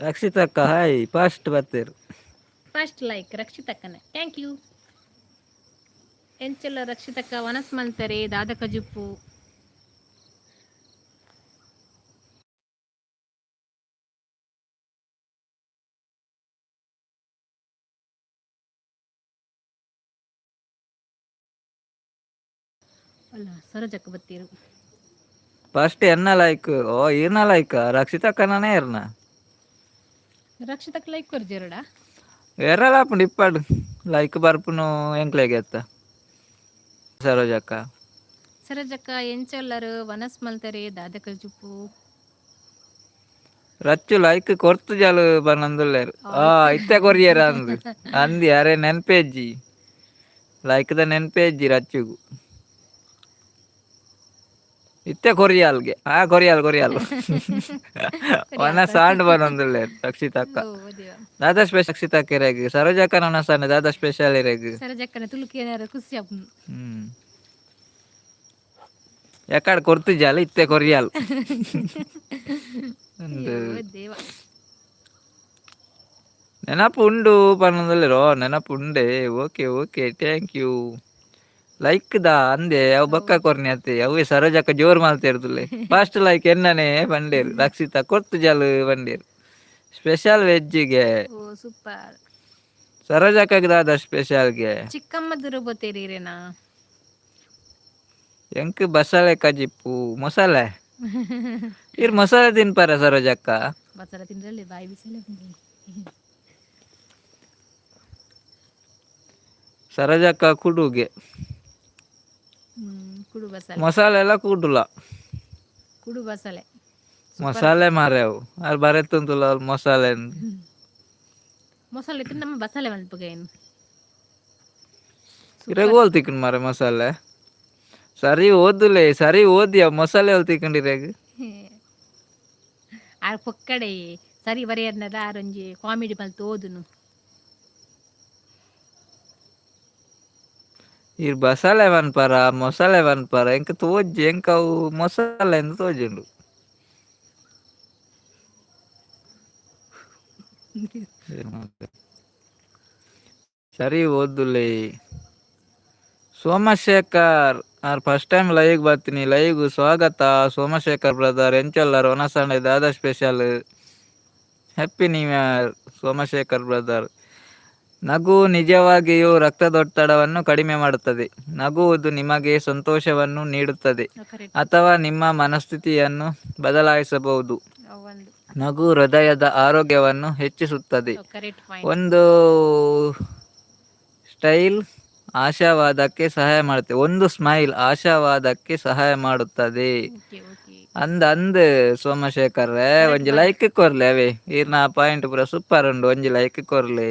ರಕ್ಷಿತಕ್ಕ hi, first ಬತ್ತೀರು. First like ರಕ್ಷಿತಕ್ಕನ, thank you. ಎಂಚೆಲ್ಲ ರಕ್ಷಿತಕ್ಕ? ವನಸ್ ಮಲ್ತಾರೆ? ದಾದ ಕಜುಪ್ಪು? ಅಲ್ಲ, ಸರೋಜಕ್ಕ ಬತ್ತೀರು. ಫಸ್ಟ್ ಎನ್ನ ಲೈಕ್. ಓ, ಈರ್ನ ಲೈಕ್, ರಕ್ಷಿತಕ್ಕನೇ ಇರ್ನ. ರಕ್ಷಿತಕ್ಕ ಲೈಕ್ ಕೊರ್ಜೆರಡ. ಎರ್ರಲ ಆಪುಂಡು ಇಪ್ಪಾಡು ಲೈಕ್ ಬರ್ಪುನು ಎಂಕ್ಲೆಗೆ ಎತ್ತ ಸರೋಜಕ್ಕ. ಸರೋಜಕ್ಕ, ಎಂಚೆಲ್ಲರು? ವನಸ್ ಮಲ್ತಾರೆ? ದಾದ ಕಜುಪ್ಪು? ರಚ್ಚು ಲೈಕ್ ಕೊರ್ತು ಜಾಲು ಬನ್ನಂದುಲ್ಲೇರು. ಆ ಇತ್ತೆ ಕೊರಿಯರ ಅಂದು ಅಂದಿ. ಅರೆ ನೆನ್ಪೇಜ್ಜಿ, ಲೈಕ್ದ ನೆನ್ಪೇಜ್ಜಿ ರಚ್ಚುಗು. ಇತ್ತೆ ಕೊರಿಯಾಲ್ಗೆ. ಆ ಕೊರಿಯಾಲ್ ಕೊರಿಯಾಲ್ ವನ ಸಾಂಡ್ ಬನ್ನೊಂದುಲ್ಲೇರು ರಕ್ಷಿತಕ್ಕ. ಓ ದೇವ. ದಾದಾ ಸ್ಪೆಷಲ್ ರಕ್ಷಿತಕ್ಕ ಇರೆಗ್? ಸರೋಜಕ್ಕ ನನ್ನ ಸಾಂಡ್ ದಾದಾ ಸ್ಪೆಷಲ್ ಇರೆಗ್? ಸರೋಜಕ್ಕನ ತುಳುಕು ಏನಾರ ಖುಷಿ ಆಪುಂಡು. ಎಕ್ಕಡ ಕೊರ್ತು ಜಾಲ, ಇತ್ತೆ ಕೊರಿಯಾಲ್ ಅಂದು. ಅಯ್ಯೋ ದೇವ. ನೆನಪು ಉಂಡು ಪನ್ನೊಂದುಲ್ಲೆರೋ. ನೆನಪು ಉಂಡೆ. Okay okay, thank you. Like the ಅಂದೆ ಅವು ಬೊಕ್ಕ ಕೊರ್ನಿ ಅತ್ತೆ. ಅವೇ ಸರೋಜಕ್ಕ ಜೋರು ಮಲ್ತೇರ್ದುಲ್ಲೆ. ಫಸ್ಟ್ ಲೈಕ್ ಎನ್ನನೆ ಪಂಡೇರು. ರಕ್ಷಿತಾ ಕೊರ್ತು ಜಾಲು ಪಂಡೇರು. ಸ್ಪೆಷಲ್ ವೆಜ್ಜಿಗೆ. ಓ ಸೂಪರ್. ಸರೋಜಕ್ಕಗೆ ದಾದ ಸ್ಪೆಷಲ್ಗೆ? ಚಿಕ್ಕಮ್ಮ ದೂರ ಬೋತೇರಿ ಇರೇನಾ? ಎಂಕ್ ಬಸಳೆ ಕಜಿಪ್ಪು ಮೊಸಳೆ. ಇರ್ ಮೊಸಳೆ ತಿನ್ಪಾರ ಸರೋಜಕ್ಕ? ಬಸಳೆ ತಿಂದ್ರಲ್ಲಿ ಬಾಯಿ ಬಿಸಲೆ. ಸರೋಜಕ್ಕ ಕುಡುಗೆ. ಕುಡು ಬಸಳೆ. ಮಸಾಲೆ ಎಲ್ಲ ಕೂಡುಲ. ಕುಡು ಬಸಳೆ. ಮಸಾಲೆ ಮಾರೆ ಅವು. ಅಲ್ಲಿ ಬರೆತ್ತುಂತುಲ್ಲ ಅಲ್ಲಿ ಮಸಾಲೆ. ಮೊಸಳೆ ತಿಂದ ನಮ್ಮ ಬಸಳೆ ಮನ್ಪುಗೇನು. ಇರೆಗ್ ಓಲ್ ತಿಕ್ಕುಂಡು ಮಾರೆ ಮಸಾಲೆ? ಸರಿ ಓದುಲೆ, ಸರಿ ಓದಿ. ಅವು ಮಸಾಲೆ ಓಲ್ ತಿಕ್ಕಂಡಿರೆಗ್? ಆರ್ ಪೊಕ್ಕಡೆ ಸರಿ ಬರೆಯರ್ನದ. ಆರೊಂಜಿ ಕಾಮಿಡಿ ಮಲ್ತು ಓದುನು. ಇರ್ ಬಸಳೆ ಪನ್ಪರ, ಮೊಸಳೆ ಪನ್ಪರ, ಎಂಕ್ ತೋಜಿ. ಎಂಕ್ ಅವು ಮೊಸಳೆ ಎಂದು ತೋಜುಂಡು. ಸರಿ ಓದುಲೆ. ಸೋಮಶೇಖರ್ ಆರ್ ಫಸ್ಟ್ ಟೈಮ್ ಲೈವ್ ಬರ್ತೀನಿ. ಲೈವ್ ಸ್ವಾಗತ ಸೋಮಶೇಖರ್ ಬ್ರದರ್. ಎಂಚೊಲ್ಲರ್? ಒನಸಂಡೆ ದಾದಾ special? Happy new year Somashekar brother. ನಗು ನಿಜವಾಗಿಯೂ ರಕ್ತದೊತ್ತಡವನ್ನು ಕಡಿಮೆ ಮಾಡುತ್ತದೆ. ನಗುವುದು ನಿಮಗೆ ಸಂತೋಷವನ್ನು ನೀಡುತ್ತದೆ ಕರೆಕ್ಟ್. ಅಥವಾ ನಿಮ್ಮ ಮನಸ್ಥಿತಿಯನ್ನು ಬದಲಾಯಿಸಬಹುದು. ಒಂದು ನಗು ಹೃದಯದ ಆರೋಗ್ಯವನ್ನು ಹೆಚ್ಚಿಸುತ್ತದೆ. Correct point. ಒಂದು ಸ್ಟೈಲ್ ಆಶಾವಾದಕ್ಕೆ ಸಹಾಯ ಮಾಡುತ್ತೆ. ಒಂದು ಸ್ಮೈಲ್ ಆಶಾವಾದಕ್ಕೆ ಸಹಾಯ ಮಾಡುತ್ತದೆ. ಓಕೆ ಓಕೆ ಅಂದ್ ಅಂದ್ ಸೋಮಶೇಖರ್, ಒಂಜಿ ಲೈಕ್ ಕೊರ್ಲೆ. ಅವೇ ಈರ್ನ ಪಾಯಿಂಟ್ ಪೂರ ಸೂಪರ್ ಉಂಡು. ಒಂಜಿ ಲೈಕ್ ಕೊರ್ಲೆ.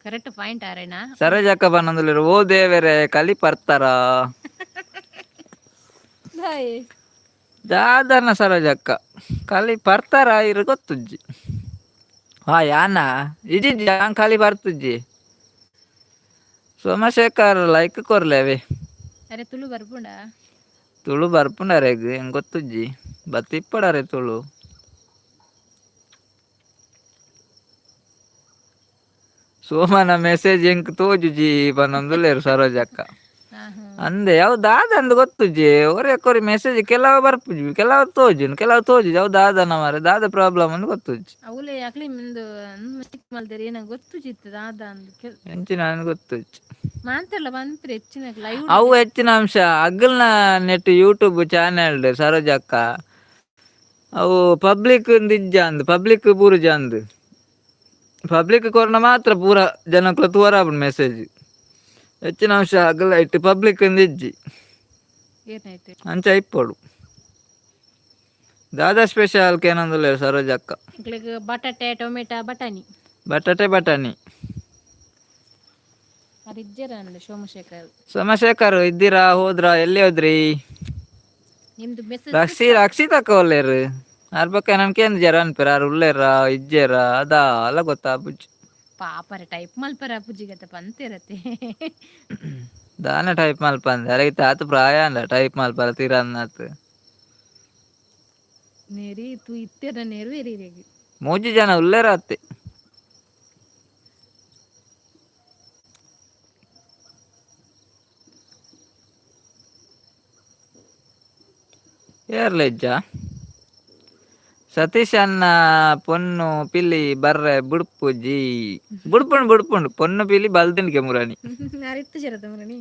ಕರೆಕ್ಟ್ ಪಾಯಿಂಟ್ ಆರೇನಾ? ಸರೋಜಕ್ಕ ಬನ್ನೊಂದುಲ್ಲೆರ್. ಓ ದೇವೆರೆ, ಕಲಿ ಪರ್ತಾರ ದಾದನ? ಸರೋಜಕ್ಕ ಕಲಿ ಪರ್ತಾರ ಇರು ಗೊತ್ತುಜ್ಜಿ. ಹಾ ಯಾನ ಇಜ್ಜಿ, ಯಾನ್ ಖಾಲಿ ಬರ್ತುಜ್ಜಿ. ಸೋಮಶೇಖರ್ ಲೈಕ್ ಕೊರ್ಲೆ ಅವೇ. ಅರೆ ತುಳು ಬರ್ಪುಂಡ? ತುಳು ಬರ್ಪುಂಡರೆಗ್ ಎಂಕ್ ಗೊತ್ತುಜ್ಜಿ. ಬತ್ತಿಪ್ಪಡರೆ ತುಳು. ಸೋಮನ ಮೆಸೇಜ್ ಎಂಕ್ ತೋಜುಜಿ ಪನ್ನೊಂದುಲ್ಲೆರ್ ಸರೋಜಕ್ಕ. ಅಂದೆ ಅವು ದಾದ ಅಂದ್ ಗೊತ್ತುಜ್ಜಿ. ಒರೆ ಕೊರಿ ಮೆಸೇಜ್ ಕೆಲವು ಬರ್ಪುಜಿ, ಕೆಲವು ತೋಜುಂಡು, ಕೆಲವು ತೋಜುಜಿ. ಅವು ದಾದನ ಮಾರ್ರೆ, ದಾದ ಪ್ರಾಬ್ಲಮ್ ಅಂದ್ ಗೊತ್ತುಜ್ಜಿ. ಅವಲೇ ಅಕ್ಲಿ ಮಿಂದು ಮಿಸ್ಟೇಕ್ ಮಲ್ದೆರ್ ಏನಂಗ್ ಗೊತ್ತುಜಿತ್ತು ದಾದ ಅಂದ್. ಎಂಚಿನ ಅಂದ್ ಗೊತ್ತುಜ್ಜಿ. ಮಾಂತೆರ್ಲ ಪನ್ಪೆರ್ ಹೆಚ್ಚಿನ ಲೈವ್. ಅವು ಹೆಚ್ಚಿನ ಅಂಶ ಅಗಲ್ನ net YouTube channel ಸರೋಜಕ್ಕ ಅವು ಪಬ್ಲಿಕ್ ಇಜ್ಜಂದ್, ಪಬ್ಲಿಕ್ ಪೂರುಜಂದ್. ಪಬ್ಲಿಕ್ ಕೊರ್ನ ಮಾತ್ರ ಪೂರ ಜನಕ್ಲ ತೂವರ ಆಪುಂಡು ಮೆಸೇಜ್. ಹೆಚ್ಚಿನ ಅಂಶ ಅಗಲ ಇಟ್ಟು ಪಬ್ಲಿಕ್ ಇಜ್ಜಿ. ಏನಾಯ್ತು? ಅಂಚ ಇಪ್ಪೊಡು. ದಾದಾ ಸ್ಪೆಷಲ್ ಕೇನೊಂದುಲ್ಲೆರ್ ಸರೋಜಕ್ಕ. ಎಂಕ್ಲೆಗ್ ಬಟಾಟೆ, ಟೊಮೆಟೊ, ಬಟಾಣಿ. ಬಟಾಟೆ ಬಟಾಣಿ. ಅದು ಇಜ್ಜೆರ ಅಂದ್ ಸೋಮಶೇಖರ್. ಸೋಮಶೇಖರ್ ಇದ್ದೀರಾ, ಹೋದ್ರಾ, ಎಲ್ಲಿ ಹೋದ್ರಿ? ನಿಮ್ದು ಮೆಸೇಜ್. ರಕ್ಷಿ ರಕ್ಷಿತಕ್ಕ ಒಲ್ಲೆರ್? ಆರ್ ಬೊಕ್ಕ ನನ್ ಕೇಂದ್ರ ಜರ ಅನ್ಪೇರ ಆರ್ ಉಲ್ಲೇರ ಇಜ್ಜೇರ ಅದಾಲ ಗೊತ್ತಾಪುಜಿ. ಪಾಪರ ಟೈಪ್ ಮಲ್ಪರ ಪೂಜಿಗತ ಪಂತಿರತ್ತೆ. ದಾನೆ ಟೈಪ್ ಮಲ್ಪಂದೆ ಅರೆಗ್ ತಾತ ಪ್ರಾಯ ಅಂಡ ಟೈಪ್ ಮಲ್ಪರ ತೀರನ್ನತ್. ನೆರಿ ತು ಇತ್ತೆರ ನೆರವೇರಿರೆಗ್. ಮೂಜಿ ಜನ ಉಲ್ಲೇರ ಅತ್ತೆ. ಏರ್ಲ ಇಜ್ಜ ಸತೀಶ್ ಅಣ್ಣ ಪೊನ್ನು ಪಿಲಿ ಬರ್ರೆ ಬುಡ್ಪುಜಿ ಬುಡ್ಪುಂಡು ಬುಡ್ಪುಂಡು ಪೊನ್ನು ಪಿಲಿ ಬಲ್ದಿನ್ಗೆ ಮುರಾಣಿ. ಅರಿತ್ತು ಜರತ ಮುರಣಿ.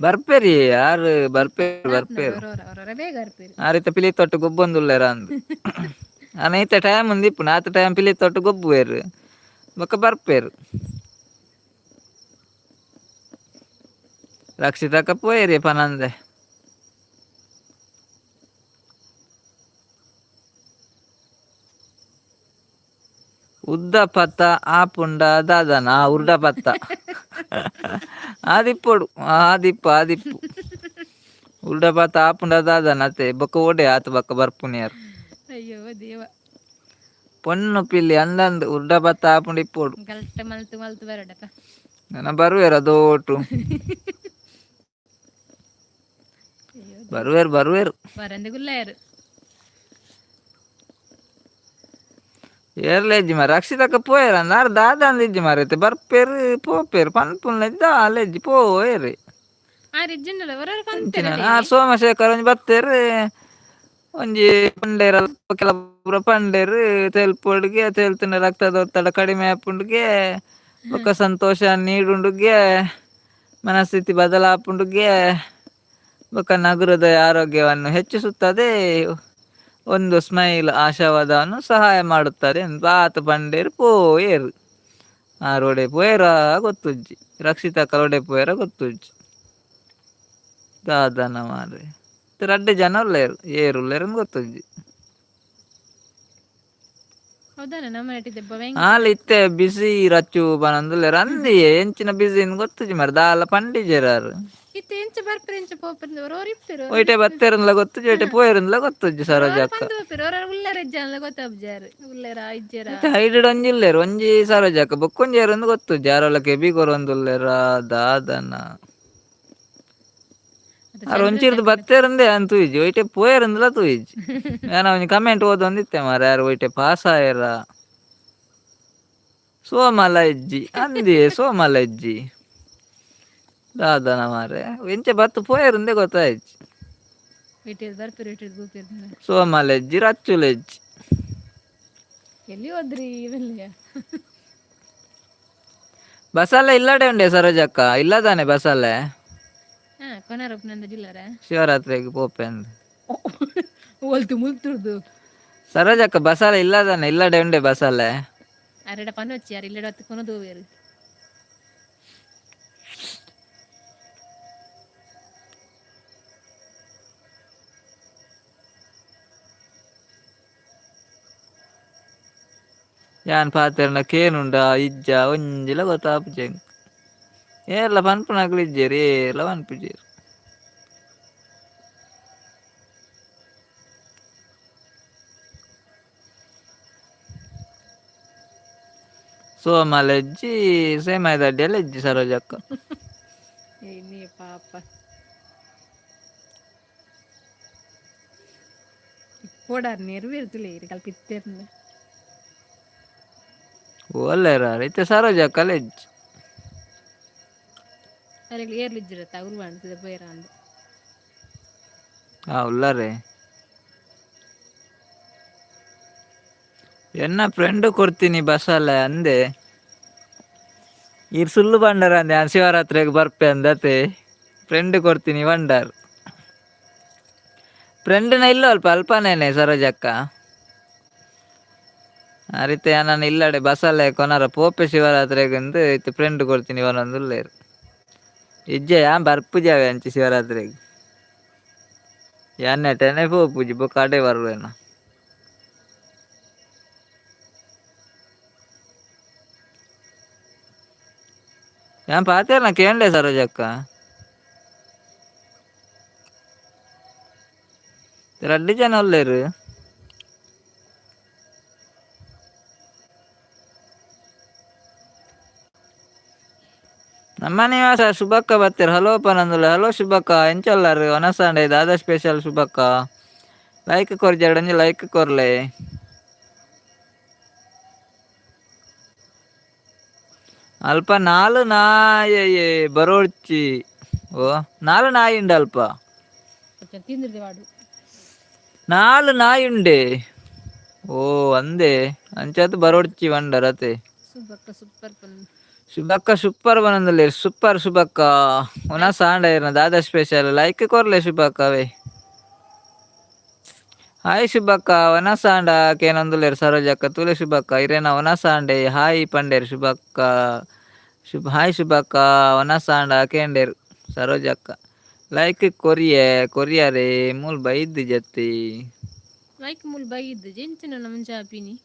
ಬರ್ಪೇರಿ ಯಾರು ಬರ್ಪೇರು ಬರ್ಪೇರು. ಅವರವರ ಬೇಗ ಬರ್ಪೇರು. ಆರಿತ ಪಿಲಿ ತೊಟ್ಟು ಗೊಬ್ಬೊಂದುಲ್ಲೇರ ಅಂದ್ ಅನ ಇತ್ತೆ ಟೈಮ್ ఉంది ಇಪ್ಪುಂಡು ಆತ ಟೈಮ್ ಪಿಲಿ ತೊಟ್ಟು ಗೊಬ್ಬುವೆರು ಬೊಕ್ಕ ಬರ್ಪೇರು. ರಕ್ಷಿತಕ್ಕ ಪೋಯೇರಿ ಪನಂದೆ. ಉದ್ದ ಪತ್ತ ಆಪುಂಡ ದಾದನ ಉರ್ಡ ಪತ್ತ ಆದಿಪ್ಪೊಡು ಆದಿಪ್ಪು ಆದಿಪ್ಪು ಉರ್ಡ ಪತ್ತ ಆಪುಂಡ ದಾದನ ಅತ್ತೆ ಬೊಕ್ಕ ಓಡೆ ಆತ ಬೊಕ್ಕ ಬರ್ಪುನಿಯರ್. ಅಯ್ಯೋ ದೇವ. ಪೊನ್ನು ಪಿಲ್ಲಿ ಅಂದಂದು ಉರ್ಡ ಪತ್ತ ಆಪುಂಡ ಇಪ್ಪೊಡು. ಗಲ್ಟೆ ಮಲ್ತು ಮಲ್ತು ಬರಡಪ್ಪ. ನನ ಬರುವೆರ ದೋಟು. ಅಯ್ಯೋ. ಬರುವೆರು ಬರುವೆರು. ಬರಂದೆ ಗುಲ್ಲಾಯರು. ಏರ್ಲ ಇಜ್ಜಿ ಮಾರ್ರೆ ರಕ್ಷಿತಕ್ಕ ಪೋಯೆರ್ ಅಂದ್ ಆರ್ ದಾದ ಅಂದ್ ಇಜ್ಜಿ ಮಾರ್ರೆ ಬರ್ಪೇರು ಪೋಪೇರು ಪನ್ಪುನ ದಾಲ ಇಜ್ಜಿ ಪೋಯೆರ್. ಆರ್ ಇಜ್ಜಿಂಡಲ ಹೊರರು ಅಂಚಿನ ಪಂತೆರ. ಆರ್ ಸೋಮಶೇಖರ್ ಒಂಜಿ ಬತ್ತೆರ್ ಒಂಜಿ ಪಂಡೇರ್ ಕೆಲ ಪೂರ ಪಂಡೇರ್ ತೆಲ್ಪೊಡುಗೆ ತೆಲ್ತಿನ ರಕ್ತದ ಒತ್ತಡ ಕಡಿಮೆ ಆಪುಂಡುಗೆ ಬೊಕ್ಕ ಸಂತೋಷ ನೀಡುಂಡುಗೆ ಮನಸ್ಥಿತಿ ಬದಲಾಪುಂಡುಗೆ ಬೊಕ್ಕ ನಗುರದ ಆರೋಗ್ಯವನ್ನು ಹೆಚ್ಚಿಸುತ್ತದೆ ಒಂದು ಸ್ಮೈಲ್ ಆಶಾವಾದವನ್ನು ಸಹಾಯ ಮಾಡುತ್ತಾರೆ ಬಾತ್ ಪಂಡೇರ್ ಪೋಯೆರ್ ಆರ್ ಒಡೆ ಪೋಯೆರ ಗೊತ್ತುಜ್ಜಿ ರಕ್ಷಿತಕ್ಕ ಒಡೆ ಪೋಯೆರ ಗೊತ್ತುಜ್ಜಿ ದಾದನ ಮಾರ್ರೆ ರಡ್ಡ್ ಜನ ಉಲ್ಲೆರ್ ಏರ್ ಉಲ್ಲೆರ್ ಗೊತ್ತುಜ್ಜಿ. ಹೌದಾನ ನಮ್ಮ ನಟಿದ್ದೆ. ಆಲ್ ಇತ್ತೆ ಬಿಸಿ ರಚ್ಚು ಪನೊಂದುಲ್ಲೆರ್ ಅಂದಿಯೇ ಎಂಚಿನ ಬಿಸಿ ಗೊತ್ತುಜ್ಜಿ ಮಾರ್ರೆ ದಾಲ ಪಂಡಿಜೆರ್ ಆರ್. ಇತ್ತೆ ಎಂಚ ಬರ್ಪೆರ್ ಎಂಚ ಪೋಪೆರ್ ಒರೋರು ಇಪ್ಪೆರ್. ಒಯ್ಟೆ ಬತ್ತೆರ್ನ್ಲ ಗೊತ್ತುಜ್ಜಿ ಒಯ್ಟೆ ಪೋಯೆರ್ನ್ಲ ಗೊತ್ತುಜ್ಜಿ ಸರೋಜಕ್ಕ. ಪಂದ್ ಪೋಪೆರ್ ಒರೋರು ಉಲ್ಲೆರ ಇಜ್ಜಾನ್ಲ ಗೊತ್ತಾಪುಜಾರ್ ಉಲ್ಲೆರ ಇಜ್ಜೆರ. ಇತ್ತೆ ಹೈಡೆಡ್ ಒಂಜಿ ಉಲ್ಲೆರ್ ಒಂಜಿ ಸರೋಜಕ್ಕ ಬೊಕ್ಕೊಂಜಿ ಏರುಂದು ಗೊತ್ತುಜ್ಜಿ ಆರೋಲ ಕೆಬಿ ಕೊರೊಂದುಲ್ಲೆರ ದಾದನ. ಆರ್ ಒಂಚಿರ್ದು ಬತ್ತೆರಂದೆ ಯಾನ್ ತೂಯಿಜಿ ಒಯ್ಟೆ ಪೋಯೆರಂದ್ಲ ತೂಯಿಜಿ ಯಾನ್ ಒಂಜಿ ಕಮೆಂಟ್ ಓದೊಂದಿತ್ತೆ ಮಾರ್ರೆ ಆರ್ ಒಯ್ಟೆ ಪಾಸ್ ಆಯೆರ ಸೋಮಲ ಇಜ್ಜಿ ಅಂದಿಯೇ ಸೋಮಲ ಇಜ್ಜಿ ದಾದನ ಮಾರ್ರೆ ಎಂಚ ಬತ್ತ್ ಪೋಯೆರುಂದೇ ಗೊತ್ತಾಯಿಜಿ. ಇಟ್ಟಿದ್ ಬರ್ಪೆರ್ ಇಟ್ಟಿದ್ ಪೋಪೆರ್. ಸೋಮಲ ಇಜ್ಜಿ ರಚ್ಚುಲ ಇಜ್ಜಿ. ಎಲ್ಲಿ ಹೋದ್ರಿ ಇವೆಲ್ಲ. ಬಸಲೆ ಇಲ್ಲಡೆ ಉಂಡೆ ಸರೋಜಕ್ಕ ಇಲ್ಲದಾನೆ ಬಸಲೆ. ಹಾ ಕೊನಾರಪ್ಪನಂದ ಜಿಲ್ಲಾರ. ಶಿವರಾತ್ರಿಗೆ ಪೋಪೆಂದು. ಒಲ್ತು ಮುಲ್ತುರ್ದು. ಸರೋಜಕ್ಕ ಬಸಲೆ ಇಲ್ಲದಾನೆ ಇಲ್ಲಡೆ ಉಂಡೆ ಬಸಲೆ. ಅರೆಡ ಪನೊಚ್ಚಿ ಯಾರು ಇಲ್ಲಡೆ ಹೊತ್ತು ಕೊನದು ಹೋವೇರು. ಯಾನ್ ಪಾತೆರ್ನ ಕೇನುಂಡ ಇಜ್ಜ ಒಂಜಿಲ ಗೊತ್ತಾಪುಜಿ ಎಂಕ್ ಏರ್ಲ ಪನ್ಪುನಕುಲು ಇಜ್ಜೆರ್ ಏರ್ಲ ಪನ್ಪುಜೆರ್. ಸೋಮಲ ಇಜ್ಜಿ ಸೇಮಾಯಿದಡ್ಡಿಯಲ್ಲ ಇಜ್ಜಿ ಸರೋಜಕ್ಕ. ಏ ಪಾಪ ಪೋಡಾರ್ ನೆರವೇರ್ತುಲೇ ಇರು ಕಲ್ಪಿತ್ತೇರ್ನ. ಓಲ್ಲೆರ ಇತ್ತೆ ಸರೋಜಕ್ಕಲ ಇಜ್ಜಿ. ಅರೆಗ್ ಏರ್ಲಿಜ್ಜಿರತ್ತ ಅವ್ರು ಅಂತಿದೆ ಪೋಯರ ಅಂದ್. ಆ ಉಲ್ಲರೆ ಎನ್ನ ಫ್ರೆಂಡ್ ಕೊಡ್ತೀನಿ ಬಸಲೆ ಅಂದೆ ಈರ್ ಸುಳ್ಳು ಬಂಡಾರ ಅಂದೆ ಯಾನ್ ಶಿವರಾತ್ರಿಗೆ ಬರ್ಪೆ ಅಂದತೆ ಫ್ರೆಂಡ್ ಕೊಡ್ತೀನಿ ಬಂಡಾರ್ ಫ್ರೆಂಡ್ನ ಇಲ್ಲ ಅಲ್ಪ ಅಲ್ಪನೇನೆ ಸರೋಜಕ್ಕ ಆ ರೀತಿ ನಾನು ಇಲ್ಲಡೆ ಬಸಲೆ ಕೊನರ ಪೋಪೆ ಶಿವರಾತ್ರಿಗೆ ಅಂದು ಇತ್ತೆ ಫ್ರೆಂಡ್ ಕೊಡ್ತೀನಿ ಒಂದೊಂದು ಇಜ್ಜೆ ಯಾನ್ ಬರ್ಪುಜಾವೆ ಅಂಚಿ ಶಿವರಾತ್ರಿಗೆ ಯಾನ್ ನೆಟನೆ ಪೋಪುಜಿ ಬೊಕ್ಕ ಅಡೆ ಬರುವೆನ. ಯಾನ್ ಪಾತೆರ್ನ ಕೇಂಡೆ ಸರೋಜಕ್ಕ ರಡ್ಡ್ ಜನ ಉಲ್ಲೆರ್. ನಮ್ಮ ನಿವಾಸ ಶುಭಕ್ಕ ಬತ್ತೀರ ಹಲೋ ಪನಂದುಲ್ಲ. ಹಲೋ ಶುಭಕ್ಕ, ಎಂಚೊಲ್ಲಾರು? ಒನಸಾಂಡೆ ದಾದಾ ಸ್ಪೆಷಲ್ ಶುಭಕ್ಕ? ಲೈಕ್ ಕೊರ್ಜಾಡಂಜಿ ಲೈಕ್ ಕೊರ್ಲೆ. ಅಲ್ಪ ನಾಲು ನಾಯಿ ಬರೋಡ್ಚಿ. ಓ ನಾಲು ನಾಯಿ ಉಂಡು ಅಲ್ಪ. ತಿಂದಿರ್ದೆ ವಾಡು. ನಾಲು ನಾಯಿ ಉಂಡೆ. ಓ ಅಂದೆ ಅಂಚಾತ್ ಬರೋಡ್ಚಿ ವಂಡರತೆ. ಸುಬ್ಬಕ್ಕ ಸೂಪರ್ ಪನ್. ಶುಭಕ್ಕ ಸೂಪರ್ ಬನಂದಲೆ. ಸೂಪರ್ ಶುಭಕ್ಕ, ಒನಸಾಂಡ ಇರ್ನ ದಾದಾ ಸ್ಪೆಷಲ್? ಲೈಕ್ ಕೊರ್ಲೆ ಶುಭಕ್ಕ ಅವೇ. ಹಾಯ್ ಶುಭಕ್ಕ, ವನಸಾಂಡ ಕೇನೊಂದುಲ್ಲೆರ್ ಸರೋಜಕ್ಕ. ತೂಲೆ ಶುಭಕ್ಕ, ಇರೇನ ವನಸಾಂಡೆ ಹಾಯ್ ಪಂಡೇರ್ ಶುಭಕ್ಕ. ಶುಭ ಹಾಯ್ ಶುಭಕ್ಕ, ವನಸಾಂಡ ಕೇಂಡೇರ್ ಸರೋಜಕ್ಕ. ಲೈಕ್ ಕೊರಿಯೆ ಕೊರಿಯರೆ ಮೂಲ್ ಬೈದ್ ಜತ್ತಿ. ಲೈಕ್ ಮೂಲ್ ಬೈದ್ ಎಂಚಿನ ನಮಂಜಾಪಿನಿ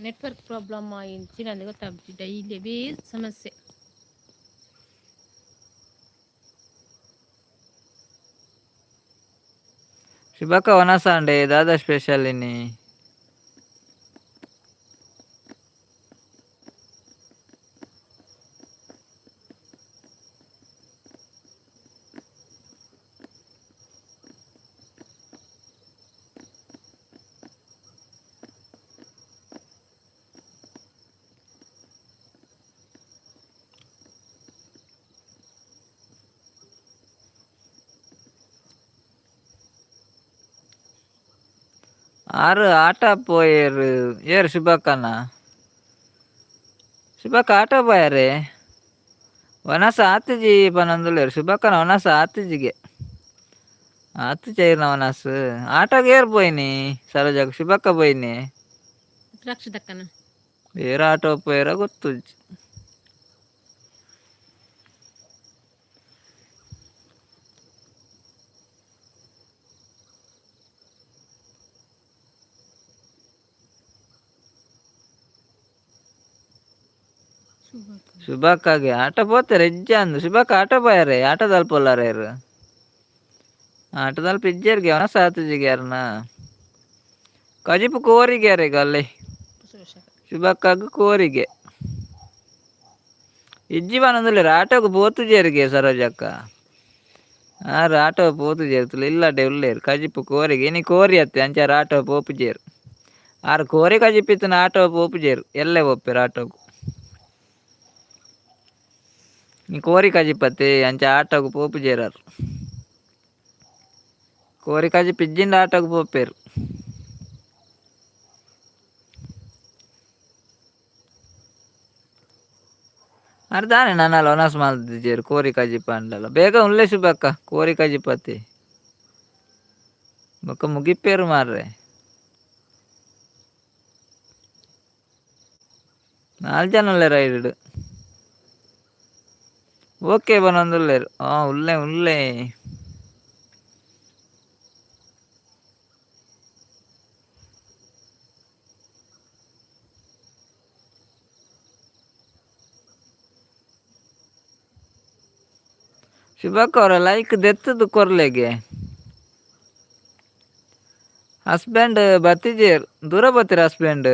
ನೆಟ್ವರ್ಕ್ ಪ್ರಾಬ್ಲಮ್ ಇಂಚಿನ ಗೊತ್ತಾಗ್ತಿ ಡೈಲಿ ಅವೇ ಸಮಸ್ಯೆ. ಶುಭಕ್ಕ ವನಸಾಂಡೆ ದಾದಾ ಸ್ಪೆಷಲ್ ಇನಿ? ಆರು ಆಟ ಪೋಯೆರ್ ಏರ್ ಶುಭಕ್ಕನ? ಶುಭಕ್ಕ ಆಟ ಪೋಯರೆ. ವನಸ ಆತಿಜಿ ಪನೊಂದುಲ್ಲೆರ್. ಶುಭಕ್ಕನ ವನಸ ಆತಿಜಿಗೆ ಆತಿಜ ಇರ್ನ ವನಸ್. ಆಟೋಗ್ ಏರ್ ಪೋಯಿನಿ ಸರೋಜಕ್ಕ? ಶುಭಕ್ಕ ಪೋಯಿನಿ? ದ್ರಾಕ್ಷಿದಕ್ಕನ. ಏರ್ ಆಟೋ ಪೋಯೆರ ಗೊತ್ತುಜ್ಜಿ. ಶುಭಕ್ಕ. ಶುಭಕ್ಕಾಗೆ ಆಟೋ ಪೋತೆರ್ ಎಜ್ಜ ಅಂದ್. ಶುಭಕ್ಕ ಆಟೋ ಪೋಯರೆ? ಆಟೋದಲ್ಪ ಉಲ್ಲಾರ ಇರ್? ಆಟೋದಲ್ಪ ಇಜ್ಜೆರ್ಗೆ. ವನಸ ಆತಿಜಿಗೆ ಅರ್ನ. ಕಜಿಪು ಕೋರಿಗೆ ಅರೆಗ್ ಅಲ್ಲೇ. ಶುಭಕ್ಕಾಗ್ ಕೋರಿಗೆ ಇಜ್ಜಿ ಪನೊಂದುಲ್ಲೆರ್. ಆಟೋಗ್ ಪೋತುಜೆರ್ಗೆ ಸರೋಜಕ್ಕ. ಆರ್ ಆಟೋ ಪೋತುಜೆರ್ ತುಲೆ ಇಲ್ಲಡೆ ಉಲ್ಲೆರ್. ಕಜಿಪು ಕೋರಿಗೆ ಇನಿ ಕೋರಿ ಅತ್ತೆ, ಅಂಚಾರ್ ಆಟೋ ಪೋಪುಜೆರ್ ಆರ್. ಕೋರಿ ಕಜಿಪು ಇತ್ತಿನ ಆಟೋ ಪೋಪುಜೆರ್, ಎಲ್ಲೆ ಪೋಪೆರ್ ಆಟೋಗ್. ಈ ಕೋರಿ ಕಜಿಪತ್ತೆ, ಅಂಚ ಆಟೋಗ್ ಪೋಪುಜೆರ್ ಆರ್. ಕೋರಿ ಕಜಿಪು ಇಜ್ಜಿಂಡ ಆಟೋಗ್ ಪೋಪೆರ್. ಆರ್ ದಾನೆ ನನಲ ವನಸ್ ಮಲ್ತಿಜೆರ್ ಕೋರಿ ಕಜಿಪು ಅಂಡಲ? ಬೇಗ ಉಲ್ಲೆ ಶುಭಕ್ಕ, ಕೋರಿ ಕಜಿಪತ್ತೆ ಬೊಕ್ಕ ಮುಗಿಪೇರು ಮಾರ್ರೆ. ನಾಲ್ ಜನ ಉಲ್ಲೆರ್ ಐಡ್. ಓಕೆ ಪನೊಂದುಲ್ಲೆರ್. ಆ ಉಲ್ಲೆ ಉಲ್ಲೆ. ಶುಭಕ್ಕ ಅವರ ಲೈಕ್ ದೆತ್ತದು ಕೊರ್ಲೆಗೆ. ಹಸ್ಬೆಂಡ್ ಬತ್ತಿಜೇರ್, ದೂರ ಬತ್ತೀರ husband?